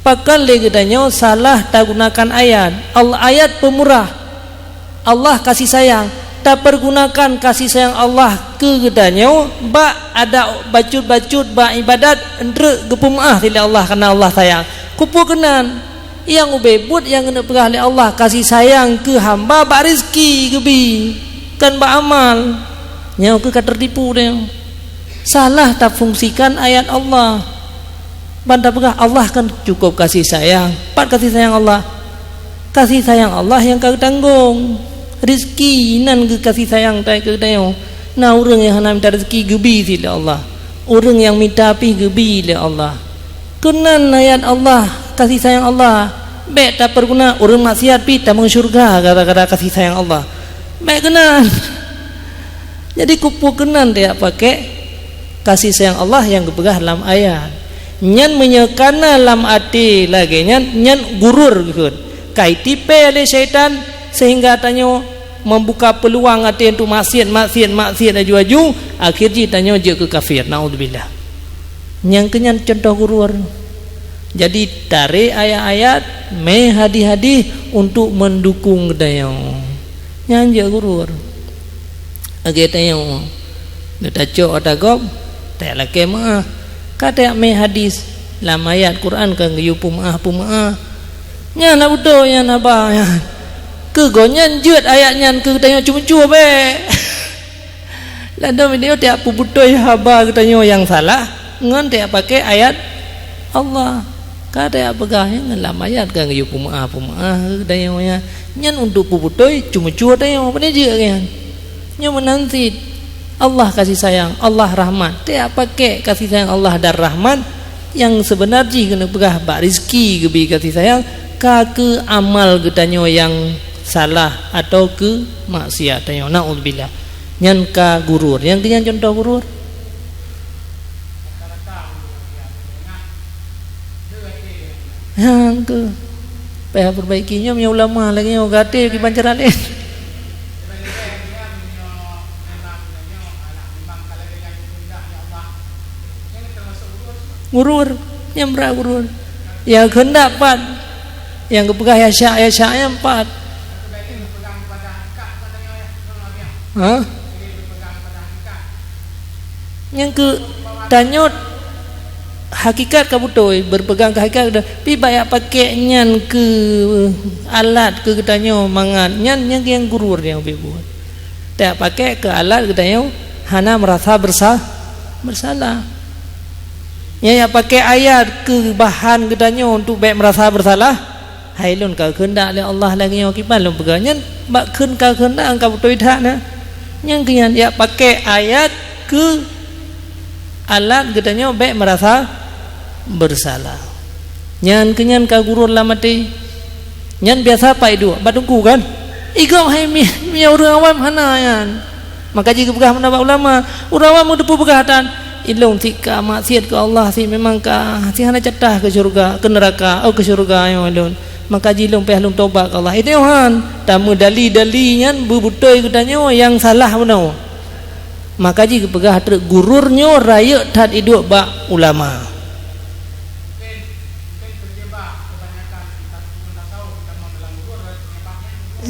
Pakon lé geutanyoe salah tagunakan ayat. Al-, ayat peumurah. Allah kasih sayang. Tapeurgunakan kasih sayang Allah keu geutanyoe bak adak bacut-bacut bak ibadat, treuk geupeumeuáh lé Allah karena Allah sayang. Keupeue keunan? Nyang ubé buet nyang geuneuk peugah lé Allah kasih sayang keu hamba bak rezeki geubi, kon bak amal. Nyoe keuh ka teutipu tanyoe. Salah tafungsikan ayat Allah. Ban tapeugah Allah kan cukup kasih sayang. Pat kasih sayang Allah? Kasih sayang Allah nyang ka geutanggong. Rizki nan geu kasih sayang tai keu geutanyoe. Na ureuëng nyang hana mita rizki geubi cit lé Allah. Ureuëng nyang mita pih geubi lé Allah. Keunan ayat Allah, kasih sayang Allah. Bék tapeuguna ureuëng maksiat pih tamong syeuruga gara-gara kasih sayang Allah. Bék keunan. Jadi kupu keunan tajak pakék kasih sayang Allah nyang geupeugah lam ayat. Nyan meunyoe kana lam até lagée nyan, nyan gurur geukheun. Kai tipée lé syaitan sehingga tanyoe membuka peuluang até untuk maksiat, maksiat, maksiat aju-aju, akhé jih tanyoe jeuet keu kafir. Naudzubillah. Nyang keunyan contoh gurur. Jadi tarek ayat-ayat, mé hadis-hadis untuk mendukung geutanyoe. Nyan jeuet gurur. Lagée tanyoe, neutacok ata gob, tajak lakée meuáh. Ka tajak mé hadis, lam ayat Quran ka geuyue peumeuáh-peumeuáh. Nyan hana beutôi nyan haba nyan. Keu gobnyan jeuet ayat nyan keu geutanyoe ceumeucue bék. Ladôm meunyoe tajak peubeutôi haba geutanyoe nyang salah, ngon tajak pakék ayat Allah. Ka tajak peugah nyan lam ayat ka geuyue peumeuáh-peumeuáh geutanyoe nyan. Nyan untuk peubeutôi ceumeucue tanyoe, pane jeuet nyan. Nyoe meunan cit. Allah kasih sayang, Allah rahmat. Tajak pakék kasih sayang Allah dan rahmat nyang seubeuna jih keuneuk peugah bak rizki geubi kasih sayang, ka keu amal geutanyoe nyang salah atau keu maksiat tanyoe. Naudzubillah. Nyan ka gurur. Nyang keunyan contoh gurur. Nyang keu payah perbaiki nyoe, meunyoe ulama lagée nyoe gata kiban cara laén. Gurur, nyang brat gurur. Nyang keuheundak pat, nyang geupeugah ya syak, ya syak nyan pat. Ha? Nyang keu tanyoe hakikat ka beutôi, berpegang keu hakikat, tapi bak jak pakék nyan keu alat keu geutanyoe mangat, nyan nyang, nyang gurur nyang pih buet. Tajak pakék keu alat geutanyoe hana meurasa bersa-, bersalah. Nyang jak pakék ayat keu bahan geutanyoe untuk bék meurasa bersalah, hai lôn ka keuheundak lé Allah lagée nyoe, kiban lôn peugah nyan, bak kheun ka keuheundak ka beutôi that na. Nyang keunyan jak pakék ayat keu alat geutanyoe bék meurasa bersalah. Nyan keunyan ka gurur lam até. Nyan biasa pat iduek bak teungku kan? Igob hai mi-, mi ureuëng awam hana nyan. Maka jih geupeugah meunan bak ulama, ureuëng awam meuteupeue peugah tan, "Ilôn cit ka maksiat keu Allah cit, memang ka cit hana catah keu syeuruga, keu neuraka, oh keu syeuruga nyoe ilôn. Maka jih lôn payah lôn tobat keu Allah." Itu nyoe han, tameudali-dali nyan beubeutôi geutanyoe nyang salah bunoe. Maka jih geupeugah treuk gurur nyoe rayeuk that iduek bak ulama.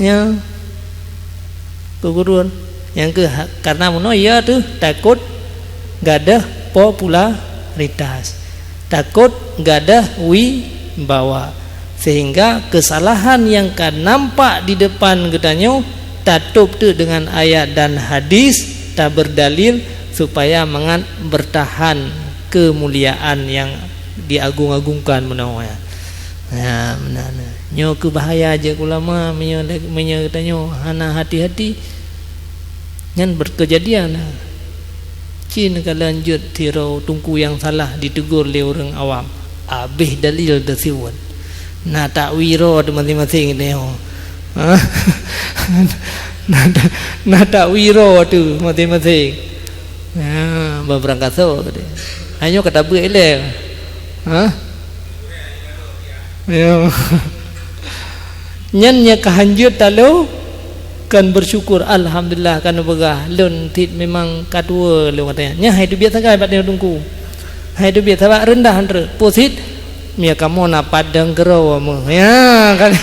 Ya. Keu gurur. Nyang keu ha-, karena meunoe ya teuh takot gadoh popularitas. Takot gadoh wibawa. Sehingga kesalahan nyang ka nampak di depan geutanyoe tatôb teuk dengan ayat dan hadis, taberdalil supaya mangat bertahan kemuliaan nyang diagung-agungkan meunoe. Ya, meunan. Nyoe keu bahaya jeuet ulama, meunyoe, meunyoe geutanyoe hana hati-hati, nyan berkeujadian. Cit ka lanjut sidroe teungku nyang salah ditegur lé ureuëng awam, habéh dalil teusiwot. Na takwiro teuh maséng-maséng teuh nyoe. Ha? Na ta-, na takwiro teuh maséng-maséng. Ha, beurangkasoe teuh. Hanyoe ka tabeuet ilée. Ha? Ya. Nyan nyang ka hanjeuet talo, kan bersyukur, alhamdulillah, kan peugah, lôn cit memang ka tuwoe lôn kata nyan. Nyan hai teubiet sagai bak tanyoe teungku. Hai teubiet sabab reundah han treuk. Peue cit, meunyoe kamoe na padang keudroe meuh. Ya, kan.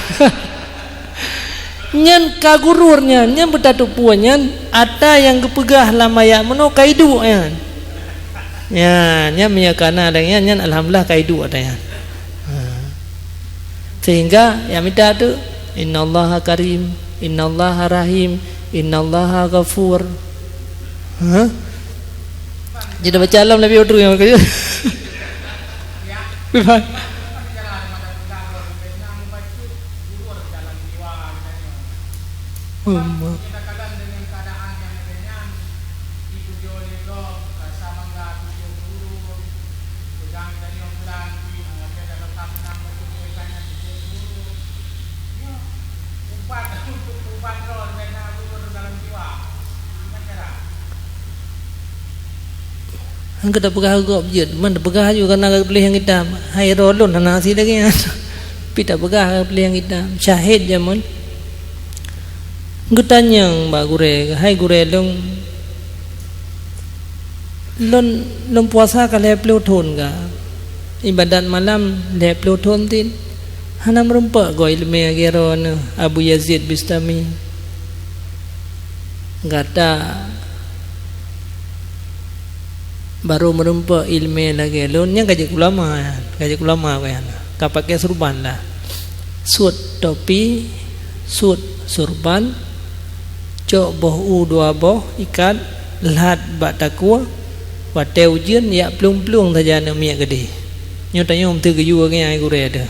Nyan ka gurur nyan, nyan beutateupeue nyan, ata nyang geupeugah lam ayat meunoe ka iduek nyan. Ya, nyan meunyoe kana lagée nyan, nyan alhamdulillah ka iduek ata nyan. Ha. Sehingga ya mita tu, "Innallaha karim, innallaha rahim, innallaha ghafur." Ha? Jadi baca alam lebih utru yang kaya. Bukan. Kita kalon dengan keadaan yang demikian, dipujoe lé gob, rasa bangga tujuh guru, pegang dari yang bulan, di mengajar dalam kamu nang bertujuh kanya tujuh guru. Ya, ubat untuk ubat roh dan guru dalam jiwa. Gimana cara? Han ka tapeugah gob jeuet, man tapeugah aju kana ka geupiléh nyang itam. Hai droe lôn hana hase lagée nyan. Pi tapeugah ka geupiléh nyang itam. Syahid jameun. Geutanyong bak gurée, "Hai gurée lôn, lôn, lôn puasa ka lhée ploh thon ka. Ibadat malam lhée ploh thon cit. Hana meurumpok goe iéleumé lagée droeneuh Abu Yazid Bistami." Gata barô meurumpok iéleumé lagée lôn, nyan ka jeuet ulama, ka jeuet ulama nyan. Ka paké surban lah. Sut topi, sut surban, cok boh u dua boh, ikat, lhat bak takue, watée ujeuen, jak plueng-plueng saja aneuk miet keudeh. Nyoe tanyoe meuteue geuyue nyan gurée teuh.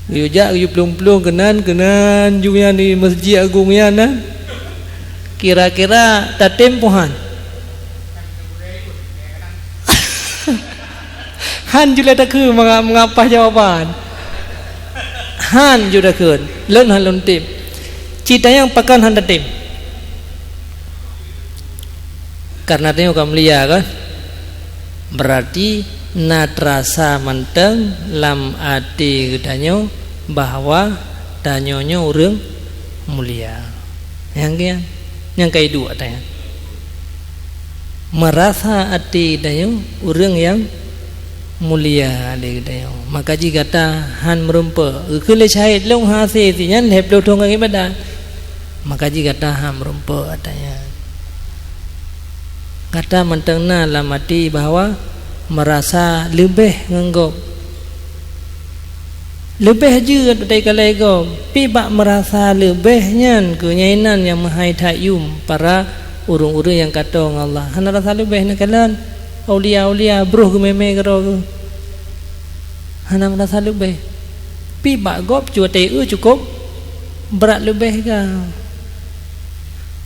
Geuyue jak, geuyue plueng-plueng keunan, keunan ju nyan di Masjid Agong nyan, na. Kira-kira tatem peu han? Han ju lé takheun manga-, mangapa jawaban. Han ju takheun. Lôn han lôn tem. Cit tanyong pakon han tatem. Karena tanyoe ka mulia, kan? Berarti na terasa mantong lam até geutanyoe bahwa tanyoe nyoe ureuëng mulia. Nyang kian, nyang ka iduek tanyoe. Merasa até tanyoe ureuëng nyang mulia lé geutanyoe. Maka jih gata han meurumpok. Geukheun lé syahid lôn hase si nyan lhée ploh thon ka ibadat. Maka jih gata han meurumpok ata nyan. Gata mantong na lam até bahwa merasa leubeh ngon gob. Leubeh jeuet watée ikalon gob. Pi bak merasa leubeh nyan keuh nyan inan nyang meuhai that yuem para ureuëng-ureuëng nyang katong Allah. Hana rasa leubeh neukalon aulia-aulia broh geumé-mé keudroe geuh. Hana meurasa leubeh. Pi bak gob cuatai eu cukôp brat leubeh ka.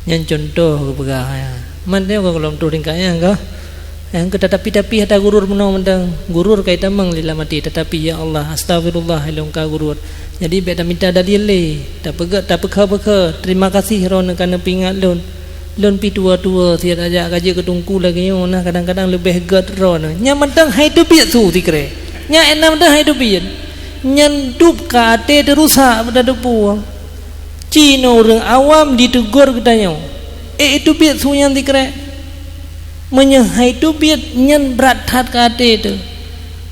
Nyan cuntoh geupeugah, ya. Man teuka gohlom troh tingkat nyan ka. Nyang keu tatapi-tapi hata gurur meunoe mantong. Gurur ka itamong lé lam até, tatapi, "Ya Allah, astaghfirullah, ilôn ka gurur." Jadi bék tamita dalil lé. Tapeugah, tapeukha-peukha, "Terima kasih droeneuh ka neupeuingat lôn." Lôn pi tuwoe-tuwoe siat tajak ka jeuet keu teungku lagée nyoe na, kadang-kadang leubeh gét droeneuh. Nyan mantong hai teubiet su sikrek. Nyan ék na mantong hai teubiet. Nyan dub ka até teurusak beutateupeue. Ci nyoe ureuëng awam jiteugor geutanyoe. Ék teubiet su nyan sikrek. Meunyoe hai teubiet nyan brat that ka até teuh.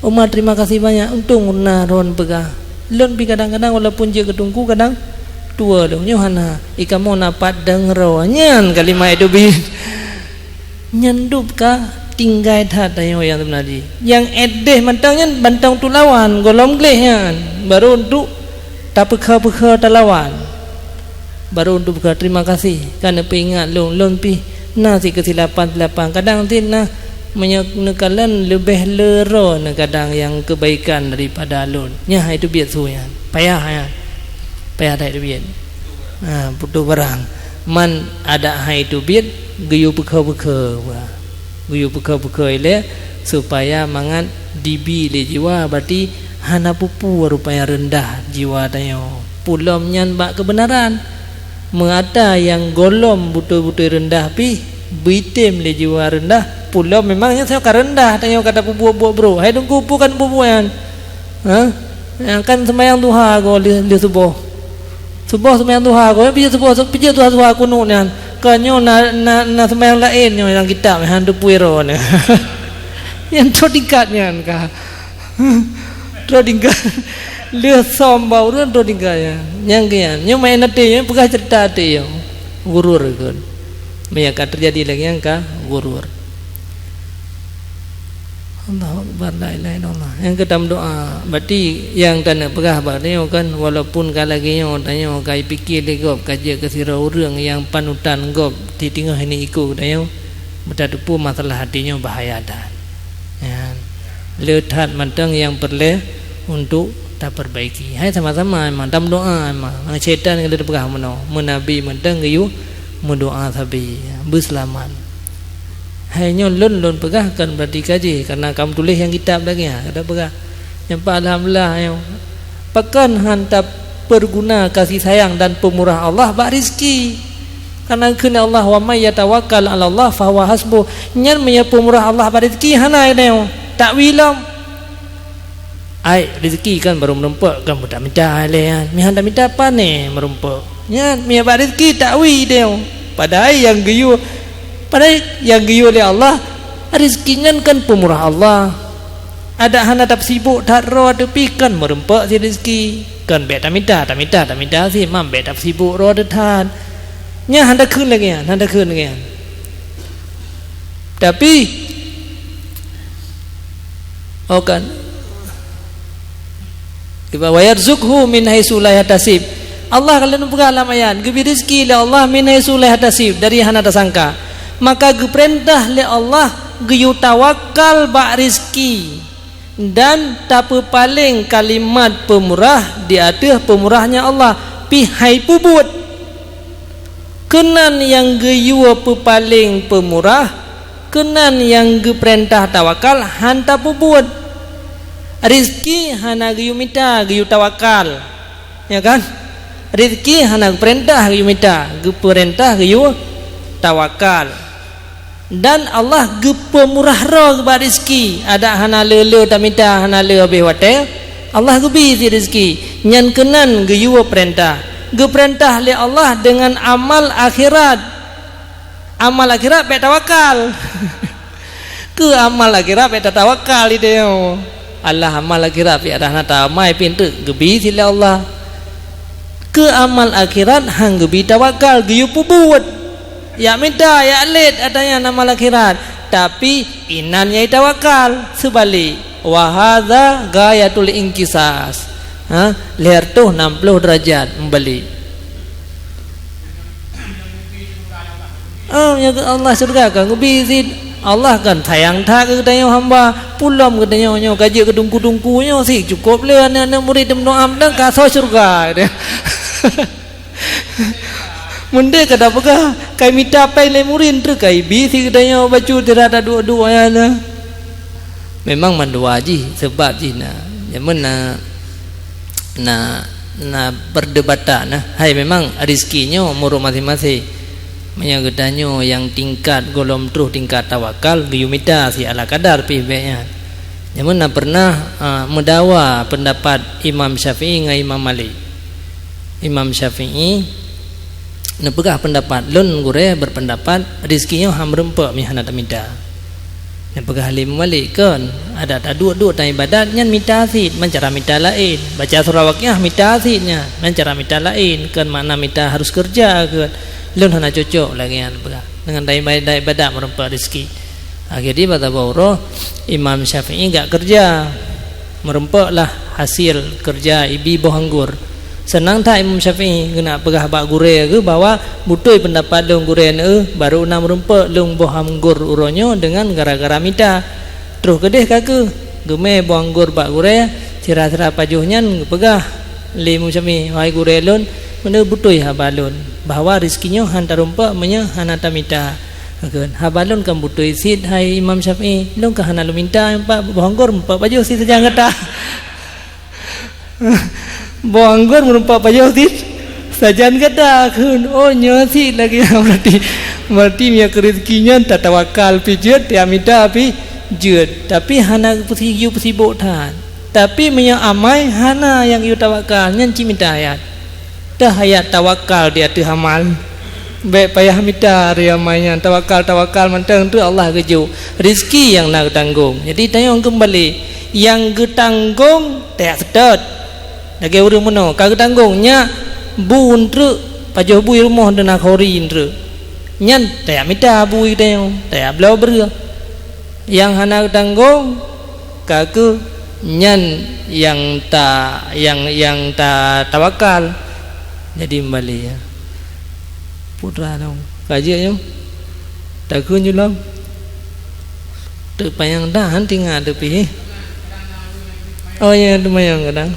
Uma, terima kasih banyak, untông na droen peugah. Lôn pi kadang-kadang walaupun jeuet keu teungku kadang tuwoe lôn nyoe hana. I kamoe na pat deungoe nyan kalimat itu bi. Nyan dub ka tinggai that tanyoe nyang seubeuna jih. Nyang édeh mantong nyan mantong teulawan gohlom gleh nyan. Baru untuk tapeukha-peukha talawan. Baru untuk buka terima kasih ka neupeuingat lôn, lôn pih na sikeusilapan-silapan. Kadang cit na meunyoe neukalon leubeh le droeneuh kadang nyang keubaikan daripada lôn. Nyan hai teubiet su nyan. Payah nyan. Payah that teubiet. Ha, putôh barang. Man adak hai teubiet geuyue peukha-peukha. Geuyue peukha-peukha ilée supaya mangat dibi lé jiwa, berarti hana peue-peue rupanya reundah jiwa tanyoe. Pulom nyan bak keubeunaran. Meuata nyang gohlom beutôi-beutôi reundah pih, beuitem lé jiwa reundah, pulom memang nyan soe ka reundah tanyoe ka tapeubuet-buet brok. Hai teungku, peue ka neubuet nyan? Ha? Nyang kan seumayang duha goe lheueh, lheueh suboh. Suboh seumayang duha goe, pijeuet suboh, pijeuet duha-duha kunut nyan. Ka nyoe na, na, na seumayang laén nyoe lam kitab, han teupeu droeneuh. Nyan troh tingkat nyan ka. Troh tingkat. Lheueh som bak ureuëng troh tingkat nyan. Nyang keu nyan. Nyoe main até nyoe, peugah cerita até nyoe. Gurur kon. Meunyo ka teujadi lagée nyan ka gurur. Allahu Akbar, la ilaha illallah. Nyang keu tameudoá, berarti nyang taneuk peugah bak tanyoe kan, walaupun ka lagée nyoe tanyoe ka jipike lé gob ka jeuet keu sidroe ureuëng nyang panutan gob di teungoh ini iku tanyoe, beutateupeue masalah até nyoe bahaya that. Ya. Le that mantong nyang peureulée untuk tapeurbaiki. Hai sama-sama emang tameudoá emang. Syaitan ka lheueh teupeugah meunoe, meunabi mantong geuyue meudoá sabe beuseulamat. Hai nyoe lôn, lôn peugah kon beurati ka jih, kareuna ka meutuléh nyang kitab lagée nyan, ka tapeugah. Nyan pat alhamdulillah nyoe. Pakon han tapeuguna kasih sayang dan peumurah Allah bak rizki? Kareuna kheun Allah, "Wa may yatawakkal 'alallah fahuwa hasbuh." Nyan meunyoe peumurah Allah bak rizki hana nyoe, takwi lom. Ai, rizki kan barô meurumpok, kan buta mita lé nyan. Meuhan tamita pane meurumpok. Nyan, meuhan bak rizki takwi deuh. Padahai nyang geuyue, padahai nyang geuyue lé Allah, rizki nyan kan peumurah Allah. Adak hana tapeusibuek that droe teupih kan meurumpok si rizki. Kan bék tamita, tamita, tamita si mam bék tapeusibuek droe teuh that. Nyan hana kheun lagée nyan, hana kheun lagée nyan. Tapi, oh kan, "Wa yarzuqhu min haitsu la yahtasib." Allah ka lheueh peugah lam ayat, geubri rizki lé Allah min haitsu la yahtasib, dari hana tasangka. Maka geupeurintah lé Allah geuyue tawakal bak rizki dan tapeupaleng kalimat peumurah di ateueh peumurahnya Allah, pih hai peubuet. Keunan nyang geuyue peupaleng peumurah, keunan nyang geupeurintah tawakal han tapeubuet. Rizki hana geuyue mita, geuyue tawakal. Ya kan? Rizki hana geupeurintah geuyue mita, geupeurintah geuyue tawakal. Dan Allah geupeumurah droe bak rizki, adak hana le-le tamita, hana le habéh watée, Allah geubri si rizki. Nyan keunan geuyue peurintah. Geupeurintah lé Allah deungon amal akhirat. Amal akhirat bék tawakal. Keu amal akhirat bék tatawakal itu nyoe. Allah amal akhirat pih adak hana tamai pih teuk geubri si lé Allah. Keu amal akhirat han geubri tawakal, geuyue peubuet. Jak mita, jak lét ata nyan amal akhirat, tapi inan nyang tawakal. Seubalek, wa hadza ghayatul inqisas. Ha, lhée reutôh nam ploh deurajat meubalek. Oh, ya Allah syurga ka geubri cit. Allah kan sayang that keu geutanyoe hamba. Pulom geutanyoe nyoe ka jeuet keu teungku-teungku nyoe cit, cukôp lé aneuk-aneuk murit meudoá mantong ka asoe syurga. Meunteuk ka tapeugah, ka mita péng lé murit, treuk ka ibi cit geutanyoe bacut sira taduek-duek nyan. Memang mandua jih, seubab jih na. Jameun na, na, na perdebatan, nah. Hai, memang rizki nyoe meurok maséng-maséng. Meunyoe geutanyoe nyang tingkat gohlom troh tingkat tawakal, geuyue mita si ala kadar pih bék nyan. Jameun na pernah, ah, meudawa peundapat Imam Syafi'i ngon Imam Malik. Imam Syafi'i neupeugah peundapat, "Lôn gurée beupeundapat rizki nyoe han meurumpok meuhana tamita." Neupeugah lé Imam Malik, "Kon, adak taduek-duek taibadat nyan mita cit, man cara mita laén. Baca surah Waqiah mita cit nyan, man cara mita laén, kon makna mita harus keureuja kon. Lôn hana cocok lagée nyan," neupeugah. Deungon taibadat-ibadat meurumpok rizki. Akhé jih bak saboh uroe Imam Syafi'i geujak keureuja. Meurumpoklah hasil keureuja ibi boh anggor. Seunang that Imam Syafi'i geunak peugah bak gurée geuh bahwa beutôi peundapat lôn gurée neuh, barô na meurumpok lôn boh anggor uroe nyoe deungon gara-gara mita. Troh keudeh ka keuh geumé boh anggor bak gurée, sira-sira pajoh nyan geupeugah lé Imam Syafi'i, "Wahai gurée lôn, meunan beutôi haba lôn, bahwa rizki nyoe han tarumpok meunyoe hana tamita." Kheun, "Haba lôn kan beutôi cit, hai Imam Syafi'i, lôn kan hana lôn minta, pat boh anggor pat pajoh cit sajan gata." Boh anggor meurumpok pajoh cit sajan gata, kheun, "Oh, nyoe cit lagée nyan berarti." Berarti meunyoe keu rezeki nyan tatawakal pih jeuet, tamita pih jeuet, tapi hana peusi-, geuyue peusibok that. Tapi meunyoe amai hana nyang geuyue tawakal, nyan cit mita hayat. Teuh hayat tawakal di ateueh amal. Bék payah mita raya amai nyan, tawakal-tawakal mantong teuk Allah geujok. Rezeki nyang na geutanggong. Jadi tanyoe keumbali, nyang geutanggong tajak seutôt. Lagée ureuëng meunoe ka geutanggong nyak bu treuk, pajoh bui rumoh deuna khori treuk. Nyan tajak mita bui tanyoe, tajak bloe breueh. Nyang hana geutanggong, ka keuh nyan nyang ta-, nyang, nyang ta-, tawakal. Jadi meubalé, ya. Putra dong. Ka jeuet nyoe. Takheun jih lom. Teupanyang dah, han tingat teupih. Oh, ya, teupanyang kadang.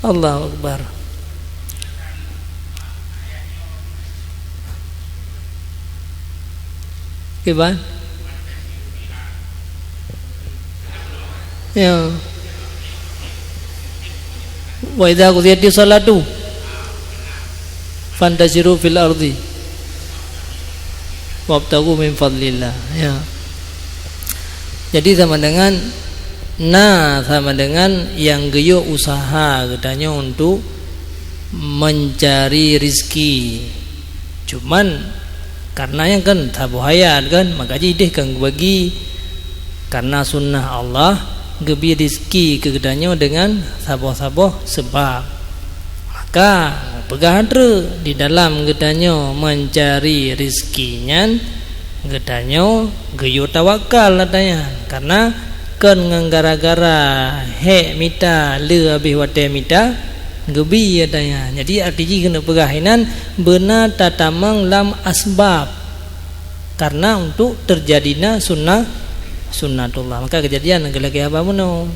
Allahu Akbar. Kiban? Ya. "Wa idza qudiyatis shalatu fantashiru fil ardi wabtaghu min fadlillah." Ya. Jadi sama dengan, na sama dengan nyang geuyue usaha geutanyoe untuk mencari rezeki. Cuman, karena nyan kan saboh ayat kan, maka jideh kan geubagi karena sunnah Allah geubri rezeki keu geutanyoe dengan saboh-saboh sebab. Maka, peugah treuk di dalam geutanyoe mencari rezeki nyan, geutanyoe geuyue tawakal ata nyan, karena kon ngon gara-gara hék mita le habéh watée mita geubri ata nyan. Jadi arti jih keuneuk peugah inan beuna tatamong lam asbab, karena untuk terjadina sunnah, sunnatullah. Maka keujadian geulakée haba meunoe.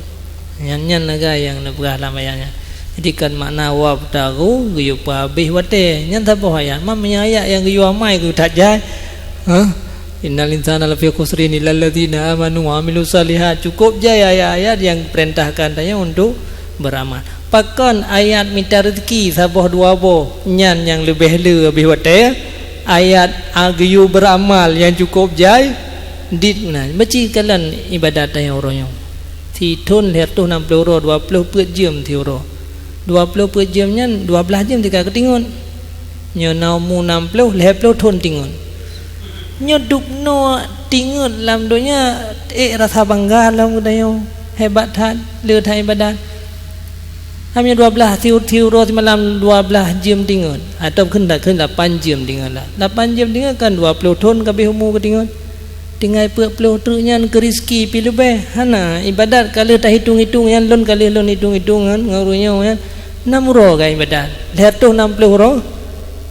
Nyan, nyan lagée nyang neupeugah lam ayat nyan. Jadi kan makna wabtaghu geuyue peuhabéh watée. Nyan saboh ayat. Mam nyan ayat nyang geuyue amai geuyue that jai. Ha? "Innal insana lafi khusrin illal ladzina amanu wa amilus shalihat." Cukup jai ayat-ayat nyang perintahkan tanyoe untuk beramal. Pakon ayat mita rezeki saboh dua boh nyan nyang leubeh le habéh watée? Ayat a geuyue beramal nyang cukup jai dit na. Meuci kalon iébadat tanyoe uroe nyoe. Sithon lhée reutôh nam ploh uroe, dua ploh peuet jeuem siuroe. Dua ploh peuet jeuem nyan dua blaih jeuem teuka keutingot. Nyoe na umu nam ploh, lhée ploh thon tingot. Nyoe dubnoe tingot lam donya, ék rasa bangga lom geutanyoe. Hebat that, le that iébadat. Hanya dua blaih siu-, siuroe simalam dua blaih jeuem tingot. Atau kheun dak, kheun lapan jeuem tingot lah. Lapan jeuem tingot kan dua ploh thon ka habéh umu geutingot. Tinggai peuet ploh treuk nyan keu rizki pih leubeh. Hana, iébadat ka lheueh tahitong-hitong nyan, lôn ka lheueh lôn hitong-hitong nyan, ngon ureuëng nyoe nyan. Nam uroe ka iébadat. Lhée reutôh nam ploh uroe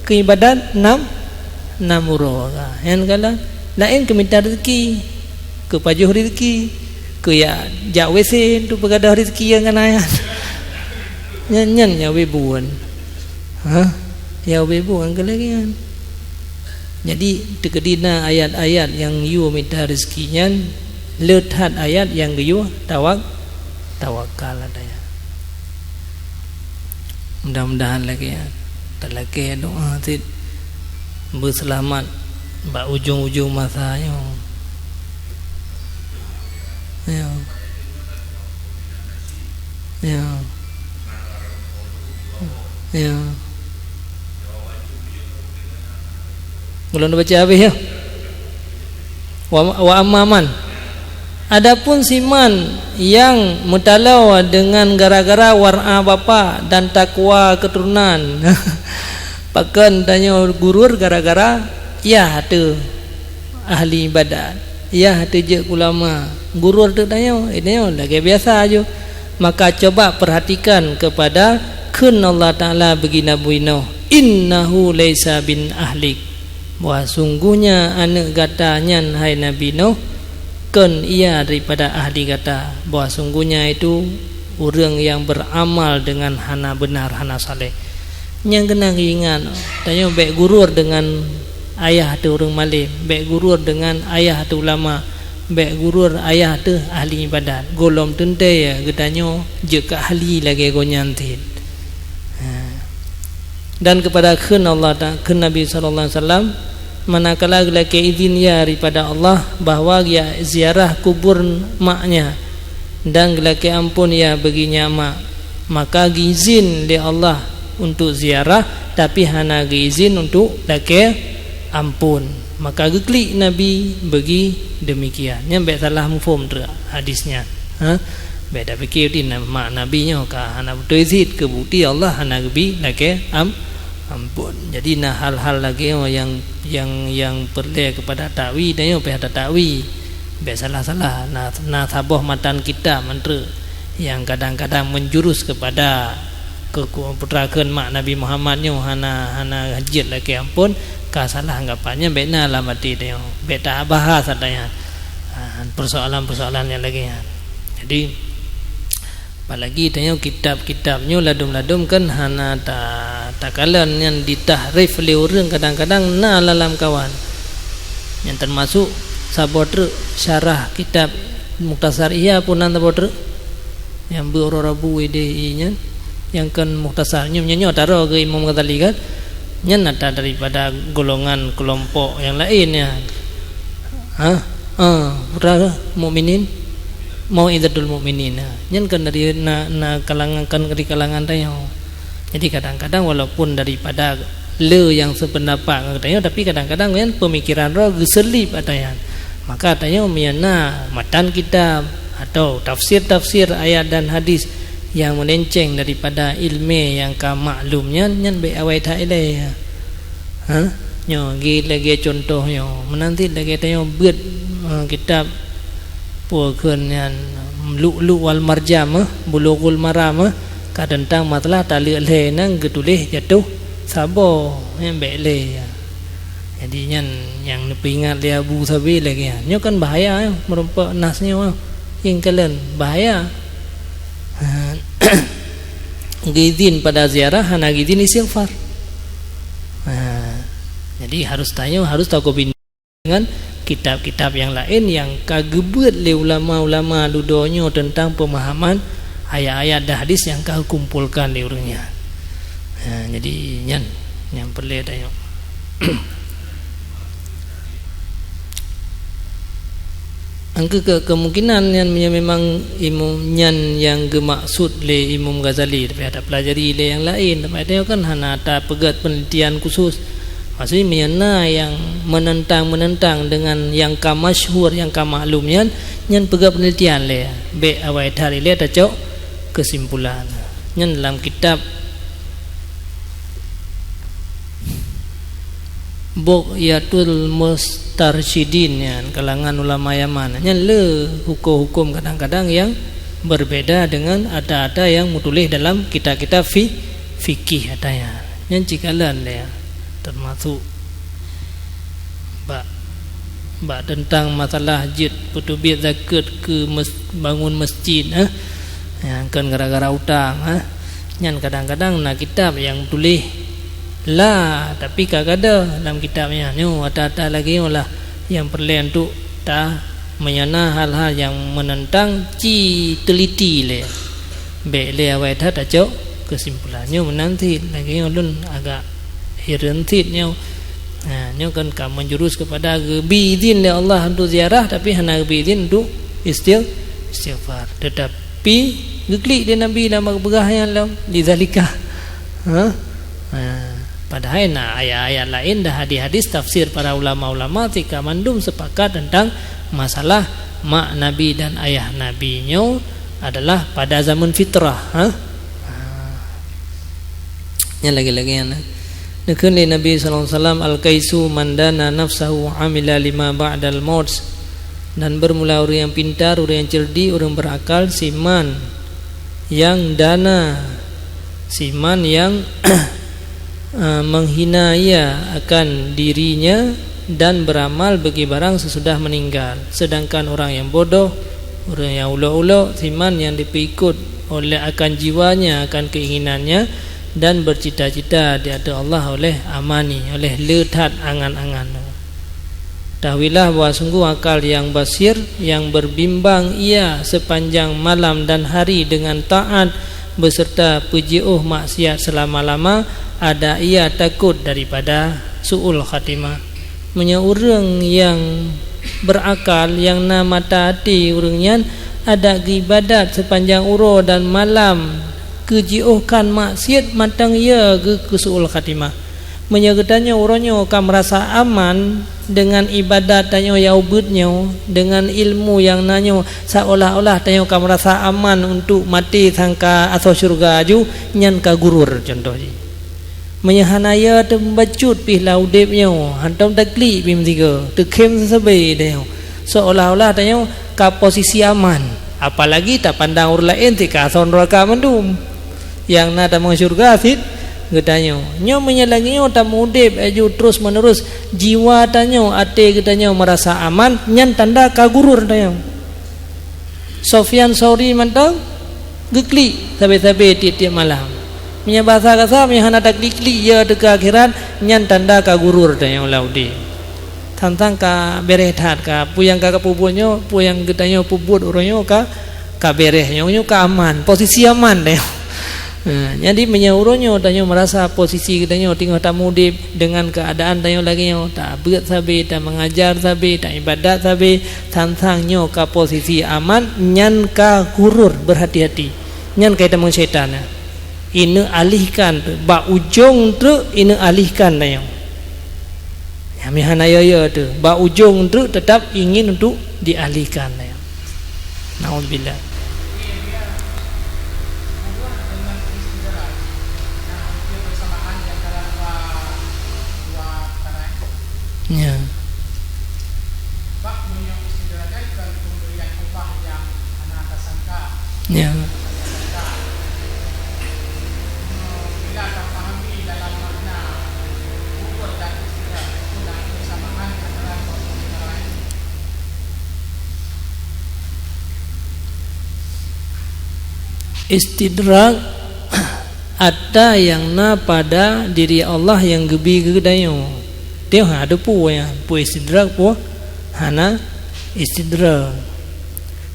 keu iébadat nam, nam uroe ka. Nyan ka la-, laén keu mita rizki, keu pajoh rizki, keu jak, jak W C untuk peugadôh rizki nyang ka na nyan. Nyan, nyan nyang ubé buet. Hah? Nyang ubé buet ngon keu lagée nyan. Jadi, teukeudi na ayat-ayat nyang yue mita rizki nyan, le that ayat nyang geuyue tawak-, tawakal ata nyan. Mudah-mudahan lagée nyan. Talakée doá cit beuseulamat bak ujong-ujong masa nyoe. Ya. Ya. Ya. Ulôn baca habéh, ya. Wa, wa amma man. Adapun si man nyang meutaloe deungon gara-gara wara bapak dan takwa keuturonan, pakon tanyoe gurur gara-gara yah ateueh ahli iébadat, yah ateueh jeuet ulama, gurur teuk tanyoe, eh, tanyoe lagée biasa aju. Maka coba perhatikan kepada kheun Allah Taala bagi Nabi Nuh, "Innahu laisa bin ahlik." Bahwa sungguhnya aneuëk gata nyan, hai Nabi Nuh, kon ia daripada ahli gata. Bahwa sungguhnya itu ureuëng nyang beramal dengan hana benar, hana saleh. Nyang keunan ingat, tanyoe bék gurur deungon ayah ateueh ureuëng malem, bék gurur deungon ayah ateueh ulama, bék gurur ayah ateueh ahli iébadat. Gohlom teuntée geutanyoe jeuet keu ahli lagée gobnyan cit. Ha. Dan kepada kheun Allah Ta-, kheun Nabi sallallahu alaihi wasallam, manakala geulakée izin ya daripada Allah bahwa ya ziarah kubur maknya dan geulakée ampôn ya bagi nyak mak, maka geuizin lé Allah untuk ziarah, tapi hana geuizin untuk lakée ampôn. Maka geuklik Nabi bagi demikian. Nyan bék salah muphom treuk hadis nyan. Ha? Bék tapike di na-, mak Nabi nyoe ka hana beutôi cit, keu bukti Allah hana geubi lakée am-, ampôn. Jadi na hal-hal lagée nyoe nyang, nyang, nyang peureulée keupada takwi, dan nyoe pih ata takwi. Bék salah-salah, na, na saboh matan kitab mantreuk nyang kadang-kadang menjurus kepada keu, keu putra kheun mak Nabi Muhammad nyoe hana, hana jeuet lakée ampôn, ka salah anggapan nyan bék na lam até tanyoe, bék tabahas ata nyan. Ha, persoalan-persoalan nyang lagée nyan. Jadi, Apalagi tanyoe kitab-kitab nyoe ladom-ladom kan hana ta-, takalon nyan ditahrif lé ureuëng, kadang-kadang na lam kawan. Nyan teumasuk saboh treuk syarah kitab Mukhtasar Ihya pun na saboh treuk. Nyang beuet uroe Rabu idéh i nyan, nyang kon Mukhtasar. Nyoe, nyoe, nyoe taro keu Imam Ghazali kan. Nyan ata daripada golongan kelompok nyang laén nyan. Ha? Ah, putra Mukminin, Mau'izatul Mukminin. Ha. Nyan kan dari na, na kalangan, kan dari kalangan tanyoe. Jadi kadang-kadang walaupun daripada le nyang sependapat ngon tanyoe, tapi kadang-kadang nyan pemikiran droe geuselip ata nyan. Maka tanyoe meunyo na matan kitab atau tafsir-tafsir ayat dan hadis nyang meulenceng daripada ilmé nyang ka maklum nyan, nyan bék awai that ilée. Ha? Nyoe gi lagée contoh nyoe. Meunan cit lagée tanyoe beuet, eh, kitab peue kheun nyan, Lu'lu' wal Marjan, eh, Bulughul Maram, eh, ka teuntang masalah taleuek lhée nyang geutuléh jatoh saboh, nyan bék lé. Jadi nyan nyang neupeuingat lé Abu Sabe lagée nyan. Nyoe kan bahaya, eh, meurumpok nas nyoe, eh. Ingat kalian, bahaya. Ha. Geuizin pada ziarah, hana geuizin istighfar. Ha. Jadi harus tanyoe, harus takobi dengan kitab-kitab nyang laén nyang ka geubeuet lé ulama-ulama dudoe nyoe teuntang peumahaman ayat-ayat dan hadis nyang ka geukumpolkan lé ureuëng nyan. Ha, jadi nyan nyang peureulée tanyoe. Angka ke-, kemungkinan nyan meunyoe memang imum nyan nyang geumaksud lé Imam Ghazali, tapi ada pelajari lé nyang laén, tapi ada kan hana tapeugét penelitian khusus. Maksudnya meunyoe na nyang menentang-menentang dengan nyang ka masyhur, nyang ka maklum nyan, nyan peugah penelitian lé. Bék awai that ilée tacok kesimpulan. Nyan lam kitab Bughyatul Mustarsyidin nyan, kalangan ulama Yaman. Nyan le hukum-hukum kadang-kadang nyang berbeda dengan ata-ata nyang meutuléh dalam kitab-kitab fi-, fikih ata nyan. Nyan cikalon lé, termasuk bak, bak teuntang masalah jeuet peuteubiet zakeuet keu mes-, bangun mesjid, eh, nyang kon gara-gara utang, eh. Nyan kadang-kadang na kitab nyang tuléh la, tapi ka gadôh lam kitab nyan. Nyoe ata-ata lagée nyoe lah nyang peureulée untuk ta meunyoe na hal-hal nyang menentang ci teliti lé. Bék lé awai that tacok kesimpulan. Nyoe meunan cit lagée nyoe lôn agak hireuen cit nyoe. Ha, nyoe kan ka menjurus kepada geubi izin lé Allah untuk ziarah, tapi hana geubi izin untuk istigh-, istighfar. Tetapi geuklik lé Nabi lam peugah nyan lom, "Lidzalika." Ha? Ha, padahai na ayat-ayat laén dan hadis-hadis tafsir para ulama-ulama tika mandum sepakat tentang masalah mak Nabi dan ayah Nabi nyoe adalah pada zaman fitrah, ha? Ha. Nyan lagée-lagée nyan, eh. Neukheun lé Nabi sallallahu alaihi wasallam, "Al-kaisu man dana nafsahu amila lima ba'dal maut." Dan bermula ureuëng nyang pintar, ureuëng nyang cerdik, ureuëng berakal, siman nyang dana, siman nyang eh, menghina ia akan dirinya dan beramal bagi barang sesudah meninggal. Sedangkan orang yang bodoh, orang yang ulok-ulok, siman yang diperikut oleh akan jiwanya, akan keinginannya, dan bercita-cita di hadarat Allah oleh amani, oleh le that angan-angan. Ketahuilah bahwa sungguh akal yang basir, yang berbimbang ia sepanjang malam dan hari dengan taat beserta peujiôh maksiat selama-lama, ada ia takut daripada su'ul khatimah. Meunyoe ureuëng nyang berakal, nyang na mata até, ureuëng nyan adak geuibadat sepanjang uroe dan malam, geujiôhkan maksiat mantong ia geu-, keu su'ul khatimah. Meunyoe geutanyoe uroe nyoe ka meurasa aman deungon ibadat tanyoe nyang ubit nyoe, deungon ilmu nyang na nyoe, seolah-olah tanyoe ka meurasa aman untuk maté sangka asoe syeuruga aju, nyan ka gurur contoh jih. Meunyoe hana ia teubacut pih lam udeb nyoe, hantom taklik pih meusigoe, teukhém seuseubé tanyoe, seolah-olah tanyoe ka posisi aman, apalagi tapandang ureuëng laén tika asoe neuraka mandum. Nyang na tamong syeuruga cit geutanyoe. Nyoe meunyoe lagée nyoe tameuudeb laju terus-menerus, jiwa tanyoe, até geutanyoe meurasa aman, nyan tanda ka gurur tanyoe. Sufyan Tsauri mantong, Geuklik sabe-sabe tiep-tiep malam. Meunyoe basa kasa, meunyoe hana taklik-klik ya teuka akhirat, nyan tanda ka gurur tanyoe lam udeb. Sang-sang ka bereh that ka, peue nyang ka peubuet nyoe, peue nyang geutanyoe peubuet uroe nyoe ka, ka bereh nyoe, nyoe ka aman, posisi aman tanyoe. Ha, jadi meunyoe uroe nyoe tanyoe meurasa posisi geutanyoe teungoh tamudeb deungon keuadaan tanyoe lagée nyoe, tabeuet sabe, tameungajar sabe, taibadat sabe, sang-sang nyoe ka posisi aman, nyan ka gurur, berhati-hati. Nyan ka itamong syaitan nyan. Ineuk alihkan teuk, bak ujong treuk ineuk alihkan tanyoe. Nyang meuhana yo-yo teuk, bak ujong treuk teutap ingin untuk dialihkan tanyoe. Naudzubillah. Ya. Ya. Istidrak ata nyang na pada diri Allah nyang geubi keu geutanyoe. Teuh hana teupeu nyan, peue istidrak peue hana istidrak.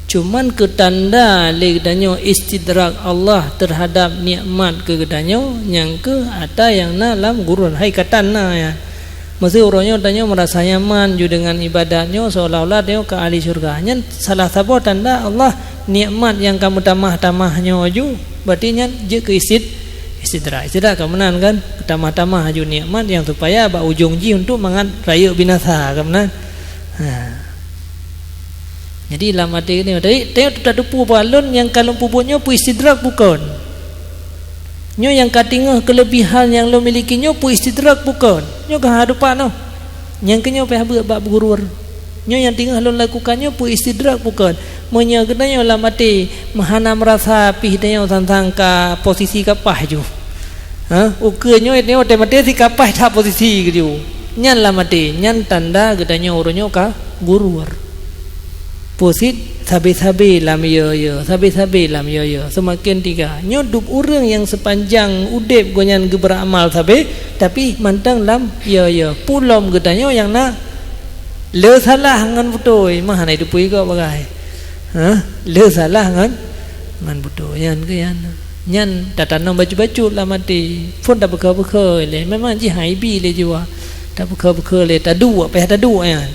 Cuman keu tanda lé geutanyoe istidrak Allah teuhadab nikmat keu geutanyoe, nyang keuh ata nyang na lam gurur, hai ka tan na nyan. Meuseu uroe nyoe tanyoe meurasa nyaman ju deungon ibadat nyoe, seolah-olah tanyoe ka ahli syeuruga. Nyan salah saboh tanda Allah nikmat nyang ka meutamah-tamah nyoe ju, berarti nyan jeuet keu istid-, istidrak. Istidrak ka meunan kan, tamah-tamah ju nikmat nyang supaya bak ujong jih untuk mangat rayeuk binasa, ka meunan. Ha. Jadi lam até nyoe, jadi tanyoe tateupeue bahwa lôn nyang ka lôn peubuet nyoe peu istidrak bukon. Nyoe nyang ka teungoh keulebihan nyang lôn miliki nyoe peu istidrak bukon. Nyoe ka hana teupeu noh. Nyang keu nyoe payah beuet bak gurur. Nyoe nyang teungoh lôn lakukan nyoe peu istidrak bukon. Meunyoe geutanyoe lam até meuhana meurasa pih tanyoe sang-sang ka posisi ka paih ju. Ha? Ukeue nyoe, nyoe watée-watée si ka paih that posisi geuju. Nyan lam até, nyan tanda geutanyoe uroe nyoe ka gurur. Peue cit sabe-sabe lam yo-yo, sabe-sabe lam yo-yo, seumaken tiga. Nyoe dub ureuëng nyang seupanjang udeb gobnyan geuberamal sabe, tapi mantong lam yo-yo. Peue lom geutanyoe nyang na le salah ngon beutôi, mah hana teupeu igoe bagai. Ha? Le salah ngon, ngon beutôi. Nyan keuh nyan. Nyan tatanom bacut-bacut lam até. Phon tapeukeu-peukeu lé. Memang jih han ibi lé jiwa. Tapeukeu-peukeu lé, taduek, payah taduek nyan.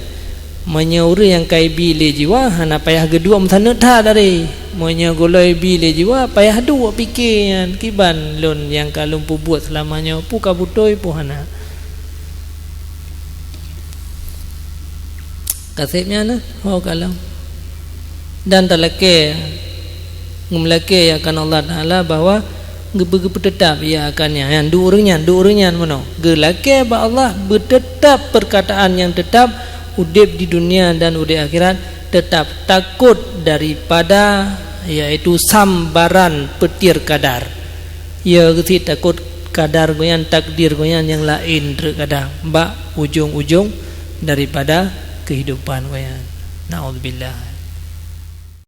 Meunyoe ureuëng nyang ka ibi lé jiwa, hana payah geuduek meusaneuk that tadi. Meunyoe gohlom ibi lé jiwa, payah duek pike nyan. Kiban lôn nyang ka lôn peubuet seulama nyoe, peue ka beutôi, peue hana. Kaseb nyan, ho kalon. Dan talakée, ngeulakée akan Allah Taala bahwa geupeu-, geupeuteutap ia akan nyan. Nyan, dua ureuëng nyan, dua ureuëng nyan meunoe. Geulakée bak Allah, beuteutap perkataan nyang teutap, udeb di dunia dan udeb akhirat, teutap takot daripada, yaitu sambaran peutir kadar. Ya geusit takot kadar gobnyan, takdir gobnyan nyang laén treuk kadang bak ujong-ujong daripada keuhidupan gobnyan. Naudzubillah.